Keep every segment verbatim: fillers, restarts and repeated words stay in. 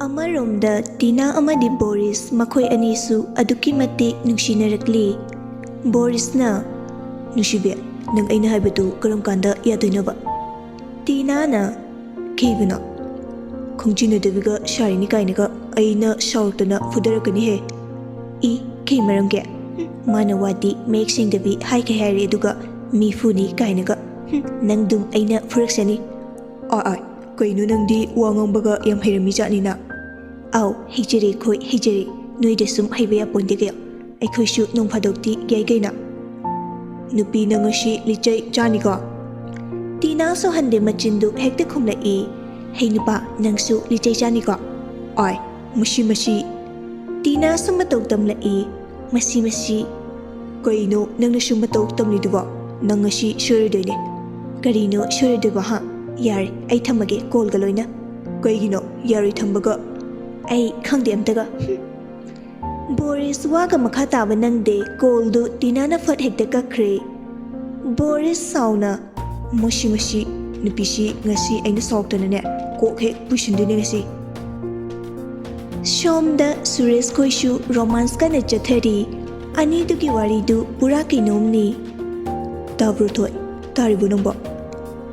ꯑꯃꯔꯣꯝꯗ ꯇꯤꯅꯥ ꯑꯃꯗꯤ ꯕꯣꯔꯤꯁ ꯃꯈꯣꯏ ꯑꯅꯤꯁꯨ ꯑꯗꯨꯛꯀꯤ ꯃꯇꯤꯛ ꯅꯨꯡꯁꯤꯅꯔꯛꯂꯤ꯫ ꯕꯣꯔꯤꯁꯅ, "ꯅꯨꯡꯁꯤꯕꯤ, ꯅꯪ ꯑꯩꯅ ꯍꯥꯏꯕꯗꯨ ꯀꯔꯝ ꯀꯥꯟꯗ ꯌꯥꯗꯣꯏꯅꯣꯕ?" ꯇꯤꯅꯥꯅ, "ꯀꯩꯕꯨꯅꯣ? ꯈꯣꯡꯖꯤꯟꯅꯗꯕꯤꯒ ꯁꯥꯔꯤꯅꯤ ꯀꯥꯏꯅꯒ ꯑꯩꯅ ꯁꯥꯎꯔꯛꯇꯅ ꯐꯨꯗꯔꯛꯀꯅꯤꯍꯦ꯫ ꯏ, ꯀꯩ ꯃꯔꯝꯒꯦ? ꯃꯥꯅ ꯋꯥꯗꯤ ꯃꯌꯦꯛ ꯁꯦꯡꯗꯕꯤ ꯍꯥꯏꯈꯩ ꯍꯥꯏꯔꯦ, ꯑꯗꯨꯒ ꯃꯤ ꯐꯨꯅꯤ ꯀꯥꯏꯅꯒ꯫ ꯍꯨꯝ, ꯅꯪꯗꯨꯝ ꯑꯩꯅ ꯐꯨꯔꯛꯁꯅꯤ꯫ ꯑꯥ, ꯑꯥ, ꯀꯩꯅꯣ ꯅꯪꯗꯤ ꯋꯥ ꯉꯥꯡꯕꯒ ꯌꯥꯝ ꯍꯩꯔꯝꯃꯤ ꯖꯥꯠꯅꯤꯅ?" "ꯑꯥꯎ, ꯍꯩꯖꯔꯦ, ꯑꯩꯈꯣꯏ ꯍꯩꯖꯔꯦ꯫ ꯅꯣꯏꯗ ꯁꯨꯝ ꯍꯩꯕ ꯌꯥꯄꯣꯟꯇꯦ ꯀꯩꯅꯣ꯫ ꯑꯩꯈꯣꯏꯁꯨ ꯅꯣꯡ ꯐꯥꯗꯣꯛꯇꯤ ꯌꯥꯏ ꯀꯩꯅꯣ꯫ ꯅꯨꯄꯤ ꯅꯪ ꯉꯁꯤ ꯂꯤꯆꯩ ꯆꯥꯅꯤꯀꯣ?" ꯇꯤꯅꯥꯁꯨ ꯍꯟꯗꯦ ꯃꯆꯤꯟꯗꯨ ꯍꯦꯛꯇ ꯈꯨꯝꯂꯛꯏ꯫ "ꯍꯩ ꯅꯨꯄꯥ, ꯅꯪꯁꯨ ꯂꯤꯆꯩ ꯆꯥꯅꯤꯀꯣ?" "ꯑꯥꯏ, ꯃꯁꯤ, ꯃꯁꯤ!" ꯇꯤꯅꯥꯁꯨ ꯃꯇꯧ ꯇꯝꯂꯛꯏ꯫ "ꯃꯁꯤ, ꯃꯁꯤ!" "ꯀꯩꯅꯣ ꯅꯪꯅꯁꯨ ꯃꯇꯧ ꯇꯝꯂꯤꯗꯨꯕꯣ? ꯅꯪ ꯉꯁꯤ ꯁꯣꯏꯔꯣꯏꯗꯣꯏꯅꯦ!" "ꯀꯔꯤꯅꯣ ꯁꯣꯏꯔꯣꯏꯗꯣꯏꯕ, ꯍꯥ? ꯌꯥꯔꯦ, ꯑꯩ ꯊꯝꯃꯒꯦ, ꯀꯣꯜꯒ ꯂꯣꯏꯅ!" "ꯀꯩꯒꯤꯅꯣ ꯌꯥꯔꯣꯏ ꯊꯝꯕꯒ?" "ꯑꯩ ꯈꯪꯗꯦ ꯑꯝꯇꯒ!" ꯕꯣꯔꯤꯁ ꯋꯥꯒ ꯃꯈꯥ ꯇꯥꯕ ꯅꯪꯗꯦ, ꯀꯣꯜꯗꯨ ꯇꯤꯅꯥꯅ ꯐꯠ ꯍꯦꯛꯇ ꯀꯛꯈ꯭ꯔꯦ꯫ ꯕꯣꯔꯤꯁ ꯁꯥꯎꯅ, "ꯃꯁꯤ, ꯃꯁꯤ ꯅꯨꯄꯤꯁꯤ ꯉꯁꯤ ꯑꯩꯅ ꯁꯥꯎꯔꯛꯇꯅꯅꯦ, ꯀꯣꯛ ꯍꯦꯛ ꯄꯨꯁꯤꯟꯗꯣꯏꯅꯦ ꯉꯁꯤ!" ꯁꯣꯝꯗ ꯁꯨꯔꯦꯁ ꯈꯣꯏꯁꯨ ꯔꯣꯃꯥꯟꯁ ꯀꯟꯅ ꯆꯠꯊꯔꯤ꯫ ꯑꯅꯤꯗꯨꯒꯤ ꯋꯥꯔꯤꯗꯨ ꯄꯨꯔꯥ ꯀꯩꯅꯣꯝꯅꯤ꯫ "ꯇꯥꯕ꯭ꯔꯣ ꯊꯣꯏ? ꯇꯥꯔꯤꯕꯣ ꯅꯪꯕꯣ?"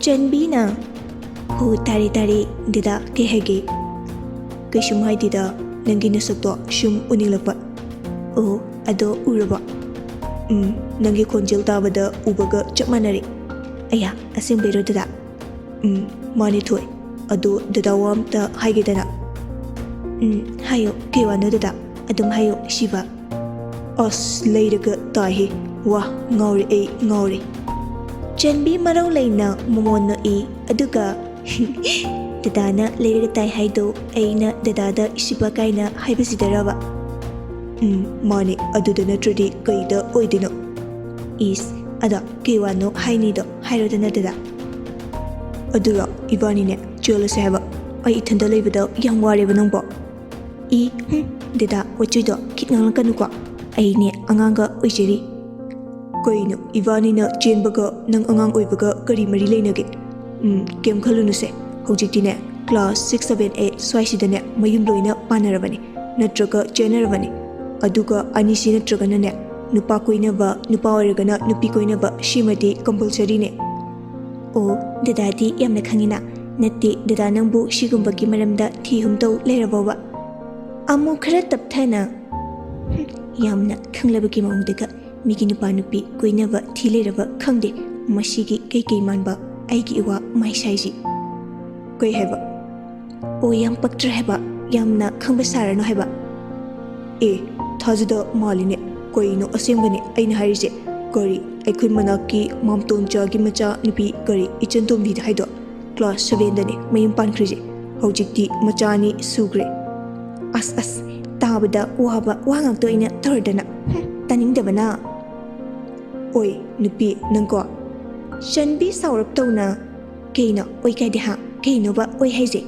ꯆꯟꯕꯤꯅ, "ꯍꯣ, ꯇꯥꯔꯦ, ꯇꯥꯔꯦ꯫ ꯗꯗꯥ, ꯀꯩ ꯍꯥꯏꯒꯦ?" "ꯀꯩꯁꯨꯝ ꯍꯥꯏꯗꯦꯗ, ꯅꯪꯒꯤ ꯅꯁꯛꯇꯣ ꯁꯨꯝ ꯎꯅꯤꯡꯂꯛꯄ꯫" "ꯑꯣ, ꯑꯗꯣ ꯎꯔꯕꯣ?" "ꯎꯝ, ꯅꯪꯒꯤ ꯈꯣꯟꯖꯦꯜ ꯇꯥꯕꯗ ꯎꯕꯒ ꯆꯞ ꯃꯥꯟꯅꯔꯦ꯫" "ꯑꯌꯥ, ꯑꯁꯦꯡꯕꯩꯔꯣ ꯗꯗꯥ?" "ꯎꯝ, ꯃꯥꯅꯦ ꯊꯣꯏ꯫ ꯑꯗꯣ ꯗꯗꯥ, ꯋꯥ ꯑꯝꯇ ꯍꯥꯏꯒꯦꯗꯅ?" "ꯎꯝ, ꯍꯥꯏꯌꯣ, ꯀꯩ ꯋꯥꯅꯣ ꯗꯗꯥ? ꯑꯗꯨꯝ ꯍꯥꯏꯌꯣ, ꯁꯤꯕ꯫" "ꯑꯁ, ꯂꯩꯔꯒ ꯇꯥꯏꯍꯦ꯫ ꯋꯥ, ꯉꯥꯎꯔꯦ, ꯑꯩ ꯉꯥꯎꯔꯦ꯫" ꯆꯟꯕꯤ ꯃꯔꯧ ꯂꯩꯅ ꯃꯃꯣꯟ ꯅꯣꯛꯏ, ꯑꯗꯨꯒ, "ꯗꯗꯥꯅ ꯂꯩꯔꯒ ꯇꯥꯏ ꯍꯥꯏꯗꯣ ꯑꯩꯅ ꯗꯗꯥꯗ ꯁꯤꯕ ꯀꯥꯏꯅ ꯍꯥꯏꯕꯁꯤꯗꯔꯕ?" "ꯎꯝ, ꯃꯥꯅꯦ, ꯑꯗꯨꯗ ꯅꯠꯇ꯭ꯔꯗꯤ ꯀꯩꯗ ꯑꯣꯏꯗꯣꯏꯅꯣ?" "ꯏꯁ, ꯑꯗꯣ ꯀꯩ ꯋꯥꯅꯣ ꯍꯥꯏꯅꯤꯗꯣ? ꯍꯥꯏꯔꯣꯗꯅ ꯗꯗꯥ꯫" "ꯑꯗꯨꯔꯣ, ꯏꯕꯥꯅꯤꯅꯦ ꯆꯦꯜꯂꯁꯦ ꯍꯥꯏꯕ꯫ ꯑꯩ ꯏꯊꯟꯗ ꯂꯩꯕꯗ ꯌꯥꯝ ꯋꯥꯔꯦꯕ ꯅꯪꯕꯣ꯫" "ꯏ, ꯍꯨꯝ, ꯗꯗꯥ, ꯋꯥꯆꯣꯏꯗꯣ ꯈꯤꯠ ꯉꯥꯡꯂꯛꯀꯅꯨꯀꯣ꯫ ꯑꯩꯅꯦ ꯑꯉꯥꯡꯒ ꯑꯣꯏꯖꯔꯤ꯫" "ꯀꯩꯅꯣ, ꯏꯕꯥꯅꯤꯅ ꯆꯦꯟꯕꯒ ꯅꯪ ꯑꯉꯥꯡ ꯑꯣꯏꯕꯒ ꯀꯔꯤ ꯃꯔꯤ ꯂꯩꯅꯒꯦ?" "ꯎꯝ, ꯀꯩꯝ ꯈꯜꯂꯨꯅꯨꯁꯦ꯫ ꯍꯧꯖꯤꯛꯇꯤꯅꯦ, ꯀ꯭ꯂꯥꯁ ꯁꯤꯛꯁ, ꯁꯚꯦꯟ, ꯑꯩꯠ ꯁ꯭ꯋꯥꯏꯁꯤꯗꯅꯦ ꯃꯌꯨꯝ ꯂꯣꯏꯅ ꯄꯥꯟꯅꯔꯕꯅꯤ, ꯅꯠꯇ꯭ꯔꯒ ꯆꯦꯟꯅꯔꯕꯅꯤ꯫ ꯑꯗꯨꯒ ꯑꯅꯤꯁꯤ ꯅꯠꯇ꯭ꯔꯒꯅꯅꯦ, ꯅꯨꯄꯥ ꯀꯣꯏꯅꯕ, ꯅꯨꯄꯥ ꯑꯣꯏꯔꯒꯅ ꯅꯨꯄꯤ ꯀꯣꯏꯅꯕ, ꯁꯤꯃꯗꯤ ꯀꯝꯄꯜꯁꯔꯤꯅꯦ꯫ ꯑꯣ, ꯗꯗꯥꯗꯤ ꯌꯥꯝꯅ ꯈꯪꯉꯤꯅ꯫ ꯅꯠꯇꯦ, ꯗꯗꯥ ꯅꯪꯕꯨ ꯁꯤꯒꯨꯝꯕꯒꯤ ꯃꯔꯝꯗ ꯊꯤ ꯍꯨꯝ ꯇꯧ ꯂꯩꯔꯕꯣꯕ? ꯑꯃꯨꯛ ꯈꯔ ꯇꯞꯊꯅ, "ꯍꯨꯝ, ꯌꯥꯝꯅ ꯈꯪꯂꯕꯒꯤ ꯃꯑꯣꯡꯗꯒ ꯃꯤꯒꯤ ꯅꯨꯄꯥ ꯅꯨꯄꯤ ꯀꯣꯏꯅꯕ ꯊꯤ ꯂꯩꯔꯕ ꯈꯪꯗꯦ꯫ ꯃꯁꯤꯒꯤ ꯀꯩꯀꯩ ꯃꯥꯟꯕ ꯑꯩꯒꯤ ꯏꯋꯥ ꯃꯥꯏ ꯁꯥꯏꯁꯤ?" "ꯀꯩ ꯍꯥꯏꯕ?" "ꯑꯣ, ꯌꯥꯝ ꯄꯛꯇ꯭ꯔꯦ ꯍꯥꯏꯕ, ꯌꯥꯝꯅ ꯈꯪꯕ ꯁꯥꯔꯅꯨ ꯍꯥꯏꯕ꯫" "ꯑꯦ, ꯊꯥꯖꯗ ꯃꯥꯜꯂꯤꯅꯦ꯫ ꯀꯩꯅꯣ, ꯑꯁꯦꯡꯕꯅꯦ ꯑꯩꯅ ꯍꯥꯏꯔꯤꯁꯦ꯫ ꯀꯔꯤ, ꯑꯩꯈꯣꯏ ꯃꯅꯥꯛꯀꯤ ꯃꯥꯝꯇꯣꯟꯆꯥꯒꯤ ꯃꯆꯥ ꯅꯨꯄꯤ, ꯀꯔꯤ, ꯏꯆꯟ ꯇꯣꯝꯕꯤꯗ ꯍꯥꯏꯗꯣ? ꯀ꯭ꯂꯥꯁ ꯁꯚꯦꯟꯗꯅꯦ ꯃꯌꯨꯝ ꯄꯥꯟꯈ꯭ꯔꯤꯁꯦ꯫ ꯍꯧꯖꯤꯛꯇꯤ ꯃꯆꯥ ꯑꯅꯤ ꯁꯨꯈ꯭ꯔꯦ꯫" "ꯑꯁ, ꯑꯁ, ꯇꯥꯕꯗ ꯋꯥꯕ ꯋꯥ ꯉꯥꯛꯇ ꯑꯣꯏꯅ ꯇꯧꯔꯗꯅ꯫ ꯍꯨꯝ, ꯇꯥꯅꯤꯡꯗꯕꯅ꯫" "ꯑꯣꯏ, ꯅꯨꯄꯤ, ꯅꯪꯀꯣ?" "ꯆꯟꯕꯤ ꯁꯥꯎꯔꯞ ꯇꯧꯅ꯫" "ꯀꯩꯅꯣ ꯑꯣꯏ ꯀꯥꯏꯗꯤ ꯍꯥ? ꯀꯩꯅꯣꯕ ꯑꯣꯏ ꯍꯥꯏꯁꯦ?"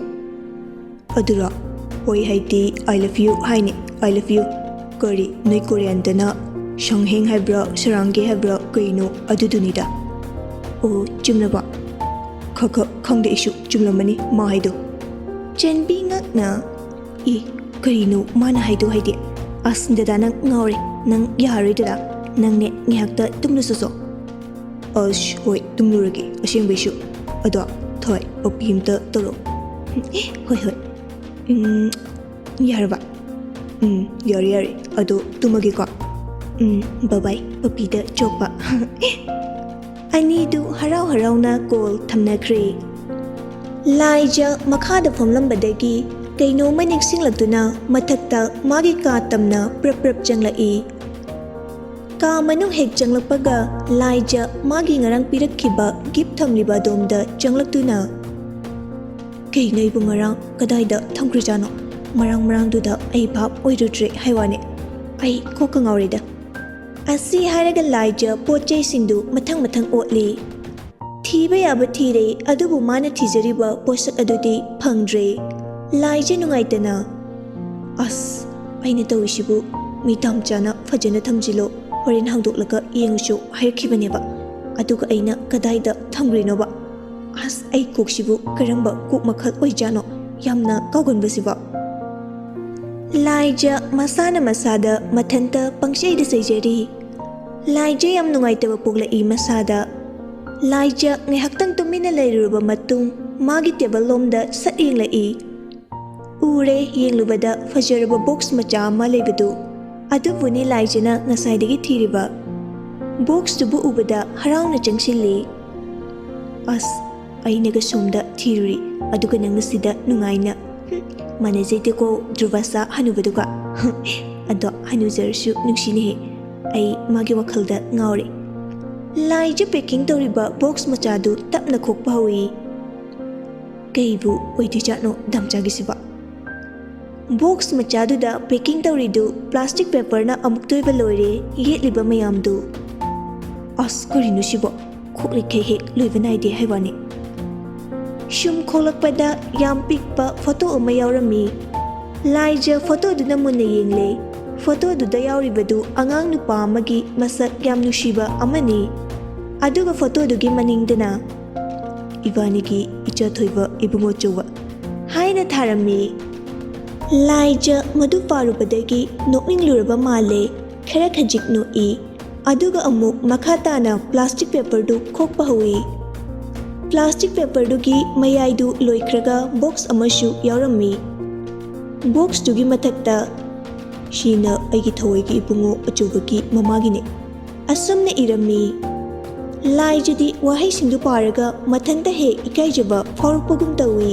"ꯑꯗꯨꯔꯣ? ꯑꯣꯏ ꯍꯥꯏꯗꯤ I love you ꯍꯥꯏꯅꯤ, I love you꯫ ꯀꯔꯤ, ꯅꯣꯏ ꯀꯣꯔꯤꯌꯥꯟꯗꯅ ꯁꯪꯍꯦꯡ ꯍꯥꯏꯕ꯭ꯔꯥ, ꯁꯔꯥꯡꯒꯦ ꯍꯥꯏꯕ꯭ꯔꯥ, ꯀꯩꯅꯣ ꯑꯗꯨꯗꯨꯅꯤꯗ꯫" "ꯑꯣ, ꯆꯨꯝꯂꯕ?" "ꯈ ꯈ ꯈꯪꯗꯦ ꯑꯩꯁꯨ, ꯆꯨꯝꯂꯝꯃꯅꯤ ꯃꯥ ꯍꯥꯏꯗꯣ꯫" ꯆꯟꯕꯤ ꯉꯛꯅ, "ꯏ, ꯀꯔꯤꯅꯣ ꯃꯥꯅ ꯍꯥꯏꯗꯣ ꯍꯥꯏꯗꯤ? ꯑꯁ, ꯗꯗꯥ ꯅꯪ ꯉꯥꯎꯔꯦ꯫ ꯅꯪ ꯌꯥꯔꯣꯏ ꯗꯗꯥ꯫ ꯅꯪꯅꯦ ꯉꯥꯏꯍꯥꯛꯇ ꯇꯨꯝꯂꯨꯆꯣꯆꯣ꯫" "ꯑꯁ, ꯍꯣꯏ, ꯇꯨꯝꯂꯨꯔꯒꯦ ꯑꯁꯦꯡꯕꯩꯁꯨ꯫ ꯑꯗꯣ, ꯊꯣꯏ, ꯄꯞꯄꯤ ꯑꯝꯇ ꯇꯧꯔꯛꯑꯣ꯫" "ꯑꯦ, ꯍꯣꯏ, ꯍꯣꯏ꯫ ꯎꯝ, ꯌꯥꯔꯕ?" "ꯎꯝ, ꯌꯥꯔꯦ, ꯌꯥꯔꯦ꯫ ꯑꯗꯣ ꯇꯨꯝꯃꯒꯦꯀꯣ꯫" "ꯎꯝ, bye bye, ꯄꯞꯄꯤꯗ ꯆꯣꯞꯄ꯫" ꯑꯅꯤꯗꯨ ꯍꯔꯥꯎ ꯍꯔꯥꯎꯅ ꯀꯣꯜ ꯊꯝꯅꯈ꯭ꯔꯦ꯫ ꯂꯥꯏꯖ ꯃꯈꯥꯗ ꯐꯝꯂꯝꯕꯗꯒꯤ ꯀꯩꯅꯣꯝꯃ ꯅꯤꯡꯁꯤꯡꯂꯛꯇꯨꯅ ꯃꯊꯛꯇ ꯃꯥꯒꯤ ꯀꯥ ꯇꯝꯅ ꯄ꯭ꯔꯞ ꯄ꯭ꯔꯞ ꯆꯪꯂꯛꯏ꯫ ꯀꯥ ꯃꯅꯨꯡ ꯍꯦꯛ ꯆꯪꯂꯛꯄꯒ ꯂꯥꯏꯖ ꯃꯥꯒꯤ ꯉꯔꯥꯡ ꯄꯤꯔꯛꯈꯤꯕ gift ꯊꯝꯂꯤꯕ ꯑꯗꯣꯝꯗ ꯆꯪꯂꯛꯇꯨꯅ, "ꯀꯩꯅꯣ ꯑꯩꯕꯨ ꯉꯔꯥꯡ ꯀꯗꯥꯏꯗ ꯊꯝꯈ꯭ꯔꯤꯖꯥꯠꯅꯣ? ꯃꯔꯥꯡ ꯃꯔꯥꯡꯗꯨꯗ ꯑꯩ ꯚꯥꯞ ꯑꯣꯏꯔꯨꯗ꯭ꯔꯦ ꯍꯥꯏ ꯋꯥꯅꯤ꯫ ꯑꯩ ꯀꯣꯛꯀ ꯉꯥꯎꯔꯦꯗ꯫" ꯑꯁꯤ ꯍꯥꯏꯔꯒ ꯂꯥꯏꯖ ꯄꯣꯠ ꯆꯩꯁꯤꯡꯗꯨ ꯃꯊꯪ ꯃꯊꯪ ꯑꯣꯠꯂꯤ꯫ ꯊꯤꯕ ꯌꯥꯕ ꯊꯤꯔꯦ, ꯑꯗꯨꯕꯨ ꯃꯥꯅ ꯊꯤꯖꯔꯤꯕ ꯄꯣꯠꯁꯛ ꯑꯗꯨꯗꯤ ꯐꯪꯗ꯭ꯔꯦ꯫ ꯂꯥꯏꯖ ꯅꯨꯡꯉꯥꯏꯇꯅ, "ꯑꯁ, ꯑꯩꯅ ꯇꯧꯔꯤꯁꯤꯕꯨ? ꯃꯤ ꯇꯥꯝꯆꯥꯅ ꯐꯖꯅ ꯊꯝꯖꯤꯜꯂꯣ, ꯍꯣꯔꯦꯟ ꯍꯥꯡꯗꯣꯛꯂꯒ ꯌꯦꯡꯉꯨꯆꯣ ꯍꯥꯏꯔꯛꯈꯤꯕꯅꯦꯕ꯫ ꯑꯗꯨꯒ ꯑꯩꯅ ꯀꯗꯥꯏꯗ ꯊꯝꯈ꯭ꯔꯤꯅꯣꯕ? ꯑꯁ, ꯑꯩ ꯀꯣꯛꯁꯤꯕꯨ ꯀꯔꯝꯕ ꯀꯣꯛ ꯃꯈꯜ ꯑꯣꯏꯖꯥꯠꯅꯣ? ꯌꯥꯝꯅ ꯀꯥꯎꯒꯟꯕꯁꯤꯕꯣ꯫ ꯂꯥꯏꯖ ꯃꯁꯥꯅ ꯃꯁꯥꯗ ꯃꯊꯟꯇ ꯄꯪꯆꯩꯗ ꯆꯩꯖꯔꯤ꯫ ꯂꯥꯏꯖ ꯌꯥꯝ ꯅꯨꯡꯉꯥꯏꯇꯕ ꯄꯣꯛꯂꯛꯏ ꯃꯁꯥꯗ꯫ ꯂꯥꯏꯖ ꯉꯥꯏꯍꯥꯛꯇꯪ ꯇꯨꯃꯤꯟꯅ ꯂꯩꯔꯨꯔꯕ ꯃꯇꯨꯡ ꯃꯥꯒꯤ ꯇꯦꯕꯜ ꯂꯣꯝꯗ ꯁꯠ ꯌꯦꯡꯂꯛꯏ꯫ ꯎꯔꯦ, ꯌꯦꯡꯂꯨꯕꯗ ꯐꯖꯔꯕ ꯕꯣꯛꯁ ꯃꯆꯥ ꯑꯃ ꯂꯩꯕꯗꯨ꯫ ꯑꯗꯨꯕꯨꯅꯤ ꯂꯥꯏꯖꯅ ꯉꯁꯥꯏꯗꯒꯤ ꯊꯤꯔꯤꯕ꯫ ꯕꯣꯛꯁꯇꯨꯕꯨ ꯎꯕꯗ ꯍꯔꯥꯎꯅ ꯆꯪꯁꯤꯜꯂꯤ꯫ ꯑꯁ, ꯑꯩꯅꯒ ꯁꯣꯝꯗ ꯊꯤꯔꯨꯔꯤ, ꯑꯗꯨꯒ ꯅꯪꯅ ꯁꯤꯗ ꯅꯨꯡꯉꯥꯏꯅ꯫ ꯍꯨꯝ, ꯃꯥꯟꯅꯖꯩꯗꯀꯣ ꯗ꯭ꯔꯨꯕꯁꯥ ꯍꯅꯨꯕꯗꯨꯒ꯫ ꯑꯗꯣ ꯍꯅꯨꯖꯔꯁꯨ ꯅꯨꯡꯁꯤꯅꯦꯍꯦ꯫ ꯑꯩ ꯃꯥꯒꯤ ꯋꯥꯈꯜꯗ ꯉꯥꯎꯔꯦ꯫ ꯂꯥꯏꯖ ꯄꯦꯀꯤꯡ ꯇꯧꯔꯤꯕ ꯕꯣꯛꯁ ꯃꯆꯥꯗꯨ ꯇꯞꯅ ꯈꯣꯛꯄ ꯍꯧꯏ꯫ ꯀꯩꯕꯨ ꯑꯣꯏꯗꯣꯏꯖꯥꯠꯅꯣ ꯗꯥꯝꯆꯥꯒꯤꯁꯤꯕꯣ? ꯕꯣꯛꯁ ꯃꯆꯥꯗꯨꯗ ꯄꯦꯀꯤꯡ ꯇꯧꯔꯤꯗꯨ ꯄ꯭ꯂꯥꯁꯇꯤꯛ ꯄꯦꯄꯔꯅ ꯑꯃꯨꯛꯇꯣꯏꯕ ꯂꯣꯏꯔꯦ ꯌꯦꯠꯂꯤꯕ ꯃꯌꯥꯝꯗꯨ꯫ ꯑꯁ, ꯀꯔꯤꯅꯣ ꯁꯤꯕꯣ? ꯈꯣꯛꯂꯤꯈꯩ ꯍꯦꯛ ꯂꯣꯏꯕ ꯅꯥꯏꯗꯦ ꯍꯥꯏ ꯋꯥꯅꯤ꯫ ꯁꯨꯝ ꯈꯣꯛꯂꯛꯄꯗ ꯌꯥꯝ ꯄꯤꯛꯄ ꯐꯣꯇꯣ ꯑꯃ ꯌꯥꯎꯔꯝꯃꯤ꯫ ꯂꯥꯏꯖ ꯐꯣꯇꯣꯗꯨꯅ ꯃꯨꯟꯅ ꯌꯦꯡꯂꯦ꯫ ꯐꯣꯇꯣꯗꯨꯗ ꯌꯥꯎꯔꯤꯕꯗꯨ ꯑꯉꯥꯡ ꯅꯨꯄꯥ ꯑꯃꯒꯤ ꯃꯁꯛ ꯌꯥꯝ ꯅꯨꯡꯁꯤꯕ ꯑꯃꯅꯤ꯫ ꯑꯗꯨꯒ ꯐꯣꯇꯣꯗꯨꯒꯤ ꯃꯅꯤꯡꯗꯅ "ꯏꯕꯥꯅꯤꯒꯤ ꯏꯆꯥ ꯊꯣꯏꯕ ꯏꯕꯨꯡꯉꯣ ꯆꯧꯕ" ꯍꯥꯏꯅ ꯊꯥꯔꯝꯃꯤ꯫ ꯂꯥꯏꯖ ꯃꯗꯨ ꯄꯥꯔꯨꯕꯗꯒꯤ ꯅꯣꯛꯅꯤꯡꯂꯨꯔꯕ ꯃꯥꯜꯂꯦ꯫ ꯈꯔ ꯈꯖꯤꯛ ꯅꯣꯛꯏ꯫ ꯑꯗꯨꯒ ꯑꯃꯨꯛ ꯃꯈꯥ ꯇꯥꯅ ꯄ꯭ꯂꯥꯁꯇꯤꯛ ꯄꯦꯄꯔꯗꯨ ꯈꯣꯛꯄ ꯍꯧꯏ꯫ ꯄ꯭ꯂꯥꯁꯇꯤꯛ ꯄꯦꯄꯔꯗꯨꯒꯤ ꯃꯌꯥꯏꯗꯨ ꯂꯣꯏꯈ꯭ꯔꯒ ꯕꯣꯛꯁ ꯑꯃꯁꯨ ꯌꯥꯎꯔꯝꯃꯤ꯫ ꯕꯣꯛꯁꯇꯨꯒꯤ ꯃꯊꯛꯇ, "ꯁꯤꯅ ꯑꯩꯒꯤ ꯊꯋꯥꯏꯒꯤ ꯏꯕꯨꯡꯉꯣ ꯑꯆꯧꯕꯒꯤ ꯃꯃꯥꯒꯤꯅꯦ" ꯑꯁꯨꯝꯅ ꯏꯔꯝꯃꯤ꯫ ꯂꯥꯏꯖꯗꯤ ꯋꯥꯍꯩꯁꯤꯡꯗꯨ ꯄꯥꯔꯒ ꯃꯊꯟꯇ ꯍꯦꯛ ꯏꯀꯥꯏꯖꯕ ꯐꯥꯎꯔꯛꯄꯒꯨꯝ ꯇꯧꯏ꯫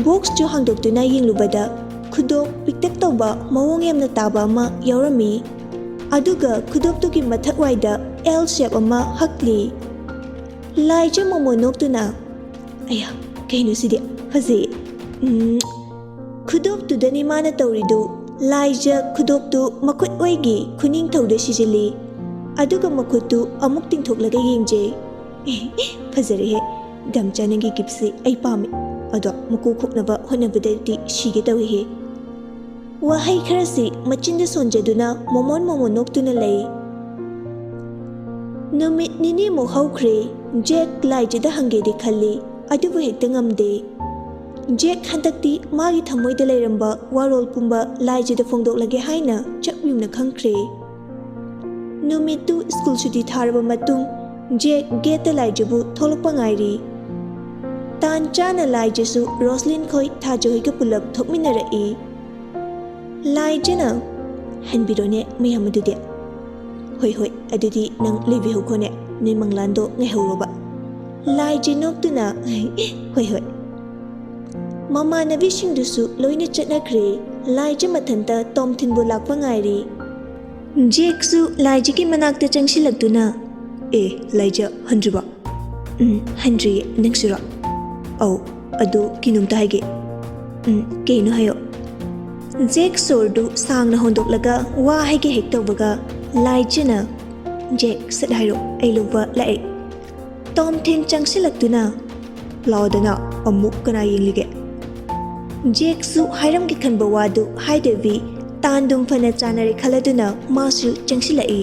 ꯕꯣꯛꯁꯇꯨ ꯍꯥꯡꯗꯣꯛꯇꯨꯅ ꯌꯦꯡꯂꯨꯕꯗ ꯈꯨꯗꯣꯞ ꯄꯤꯛꯇꯛ ꯇꯧꯕ ꯃꯑꯣꯡ ꯌꯥꯝꯅ ꯇꯥꯕ ꯑꯃ ꯌꯥꯎꯔꯝꯃꯤ꯫ ꯑꯗꯨꯒ ꯈꯨꯗꯣꯞꯇꯨꯒꯤ ꯃꯊꯛꯋꯥꯏꯗ ꯑꯦꯜ ꯁꯦꯞ ꯑꯃ ꯍꯛꯂꯤ꯫ ꯂꯥꯏꯖ ꯃꯣꯃꯣꯟ ꯅꯣꯛꯇꯨꯅ, "ꯑꯌꯥ, ꯀꯩꯅꯣ ꯁꯤꯗꯤ? ꯐꯖꯩꯌꯦ꯫ ꯎꯝ, ꯈꯨꯗꯣꯞꯇꯨꯗꯅꯤ ꯃꯥꯅ ꯇꯧꯔꯤꯗꯨ"꯫ ꯂꯥꯏꯖ ꯈꯨꯗꯣꯞꯇꯨ ꯃꯈꯨꯠ ꯑꯣꯏꯒꯤ ꯈꯨꯅꯤꯡꯊꯧꯗ ꯁꯤꯖꯤꯜꯂꯤ꯫ ꯑꯗꯨꯒ ꯃꯈꯨꯠꯇꯨ ꯑꯃꯨꯛ ꯇꯤꯡꯊꯣꯛꯂꯒ ꯌꯦꯡꯖꯩ꯫ "ꯐꯖꯔꯦꯍꯦ꯫ ꯗꯥꯝꯆꯥ, ꯅꯪꯒꯤ ꯒꯤꯐꯁꯦ ꯑꯩ ꯄꯥꯝꯃꯤ꯫ ꯑꯗꯣ ꯃꯀꯨ ꯈꯣꯛꯅꯕ ꯍꯣꯠꯅꯕꯗꯗꯤ ꯁꯤꯒꯦ ꯇꯧꯏꯍꯦ"꯫ ꯋꯥꯍꯩ ꯈꯔꯁꯤ ꯃꯆꯤꯟꯗ ꯁꯣꯟꯖꯗꯨꯅ ꯃꯣꯃꯣꯟ ꯃꯣꯃꯣꯟ ꯅꯣꯛꯇꯨꯅ ꯂꯩ꯫ ꯅꯨꯃꯤꯠ ꯅꯤꯅꯤꯃꯨꯛ ꯍꯧꯈ꯭ꯔꯦ꯫ ꯖꯦꯛ ꯂꯥꯏꯖꯗ ꯍꯪꯒꯦꯗꯤ ꯈꯜꯂꯤ, ꯑꯗꯨꯕꯨ ꯍꯦꯛꯇ ꯉꯝꯗꯦ꯫ ꯖꯦꯛ ꯍꯟꯗꯛꯇꯤ ꯃꯥꯒꯤ ꯊꯃꯣꯏꯗ ꯂꯩꯔꯝꯕ ꯋꯥꯔꯣꯜ ꯄꯨꯝꯕ ꯂꯥꯏꯖꯗ ꯐꯣꯡꯗꯣꯛꯂꯒꯦ ꯍꯥꯏꯅ ꯆꯞ ꯌꯨꯝꯅ ꯈꯪꯈ꯭ꯔꯦ꯫ ꯅꯨꯃꯤꯠꯇꯨ ꯁ꯭ꯀꯨꯜ ꯁꯨꯇꯤ ꯊꯥꯔꯕ ꯃꯇꯨꯡ ꯖꯦꯛ ꯒꯦꯠꯇ ꯂꯥꯏꯖꯕꯨ ꯊꯣꯛꯂꯛꯄ ꯉꯥꯏꯔꯤ꯫ ꯇꯥꯟ ꯆꯥꯅ ꯂꯥꯏꯖꯁꯨ ꯔꯣꯁꯂꯤꯟ ꯈꯣꯏ ꯊꯥꯖ ꯍꯣꯏꯒ ꯄꯨꯂꯞ ꯊꯣꯛꯃꯤꯟꯅꯔꯛꯏ꯫ ꯂꯥꯏꯖꯅ, "ꯍꯟꯕꯤꯔꯣꯅꯦ ꯃꯌꯥꯝ ꯑꯗꯨꯗꯤ꯫ ꯍꯣꯏ, ꯍꯣꯏ, ꯑꯗꯨꯗꯤ ꯅꯪ ꯂꯩꯕꯤꯍꯧꯈꯣꯅꯦ, ꯅꯣꯏ ꯃꯪꯂꯥꯟꯗꯣ ꯉꯥꯏꯍꯧꯔꯣꯕ꯫" ꯂꯥꯏꯖ ꯅꯣꯛꯇꯨꯅ, "ꯍꯣꯏ, ꯍꯣꯏ꯫" ꯃꯃꯥꯟꯅꯕꯤꯁꯤꯡꯗꯨꯁꯨ ꯂꯣꯏꯅ ꯆꯠꯅꯈ꯭ꯔꯦ꯫ ꯂꯥꯏꯖ ꯃꯊꯟꯇ ꯇꯣꯝꯊꯤꯟꯕꯨ ꯂꯥꯛꯄ ꯉꯥꯏꯔꯤ꯫ ꯖꯦꯛꯁꯨ ꯂꯥꯏꯖꯒꯤ ꯃꯅꯥꯛꯇ ꯆꯪꯁꯤꯜꯂꯛꯇꯨꯅ, "ꯑꯦ, ꯂꯥꯏꯖ, ꯍꯟꯗ꯭ꯔꯤꯕꯣ?" "ꯎꯝ, ꯍꯟꯗ꯭ꯔꯤꯌꯦ, ꯅꯪꯁꯨꯔꯣ?" "ꯑꯧ, ꯑꯗꯨ ꯀꯩꯅꯣꯝꯇ ꯍꯥꯏꯒꯦ꯫" "ꯎꯝ, ꯀꯩꯅꯣ ꯍꯥꯏꯌꯣ꯫" ꯖꯦꯛ ꯁꯣꯔꯗꯨ ꯁꯥꯡꯅ ꯍꯣꯟꯗꯣꯛꯂꯒ ꯋꯥ ꯍꯥꯏꯒꯦ ꯍꯦꯛ ꯇꯧꯕꯒ, ꯂꯥꯏꯖꯅ, "ꯖꯦꯛ, ꯁꯠ ꯍꯥꯏꯔꯣ, ꯑꯩ ꯂꯧꯕ ꯂꯥꯛꯑꯦ꯫" ꯇꯣꯝꯊꯤꯟ ꯆꯪꯁꯤꯜꯂꯛꯇꯨꯅ, "ꯂꯥꯛꯑꯣꯗꯅ, ꯑꯃꯨꯛ ꯀꯅꯥ ꯌꯦꯡꯂꯤꯒꯦ?" ꯖꯦꯛꯁꯨ ꯍꯥꯏꯔꯝꯒꯦ ꯈꯟꯕ ꯋꯥꯗꯨ ꯍꯥꯏꯗꯕꯤ ꯇꯥꯟꯗꯨꯝ ꯐꯅ ꯆꯥꯅꯔꯦ ꯈꯜꯂꯗꯨꯅ ꯃꯥꯁꯨ ꯆꯪꯁꯤꯜꯂꯛꯏ꯫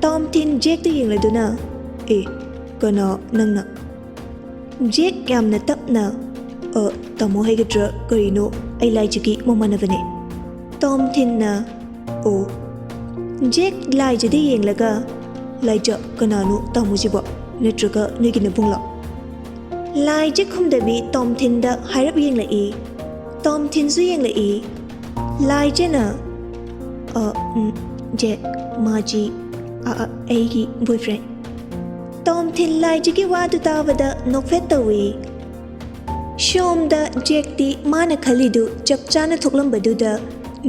ꯇꯣꯝꯊꯤꯟ ꯖꯦꯛꯇ ꯌꯦꯡꯂꯗꯨꯅ, "ꯑꯦ, ꯀꯅꯥ ꯅꯪꯅ?" ꯖꯦꯛ ꯌꯥꯝꯅ ꯇꯞꯅ, "ꯑ, ꯇꯥꯃꯣ ꯍꯥꯏꯒꯗ꯭ꯔꯥ ꯀꯔꯤꯅꯣ, ꯑꯩ ꯂꯥꯏꯖꯒꯤ ꯃꯃꯥꯟꯅꯕꯅꯦ꯫" ꯇꯣꯝꯊꯤꯟꯅ, "ꯑꯣ꯫" ꯖꯦꯛ ꯂꯥꯏꯖꯗ ꯌꯦꯡꯂꯒ, "ꯂꯥꯏꯖ, ꯀꯅꯥꯅꯣ ꯇꯥꯃꯣꯁꯤꯕꯣ? ꯅꯠꯇ꯭ꯔꯒ ꯅꯣꯏꯒꯤ ꯅꯕꯨꯡꯂꯣ?" ꯂꯥꯏꯖ ꯈꯨꯝꯗꯕꯤ ꯇꯣꯝꯊꯤꯟꯗ ꯍꯥꯏꯔꯞ ꯌꯦꯡꯂꯛꯏ꯫ ꯇꯣꯝꯊꯤꯟꯁꯨ ꯌꯦꯡꯂꯛꯏ꯫ ꯂꯥꯏꯖꯅ, "ꯑ, ꯎꯝ, ꯖꯦꯛ, ꯃꯥꯖꯤ, ꯑ, ꯑ, ꯑꯩꯒꯤ boyfriend꯫" ꯇꯣꯝꯊꯤꯟ ꯂꯥꯏꯖꯒꯤ ꯋꯥꯗꯨ ꯇꯥꯕꯗ ꯅꯣꯛꯐꯦꯠ ꯇꯧꯏ꯫ ꯁꯣꯝꯗ ꯖꯦꯛꯇꯤ ꯃꯥꯅ ꯈꯜꯂꯤꯗꯨ ꯆꯞ ꯆꯥꯅ ꯊꯣꯛꯂꯝꯕꯗꯨꯗ,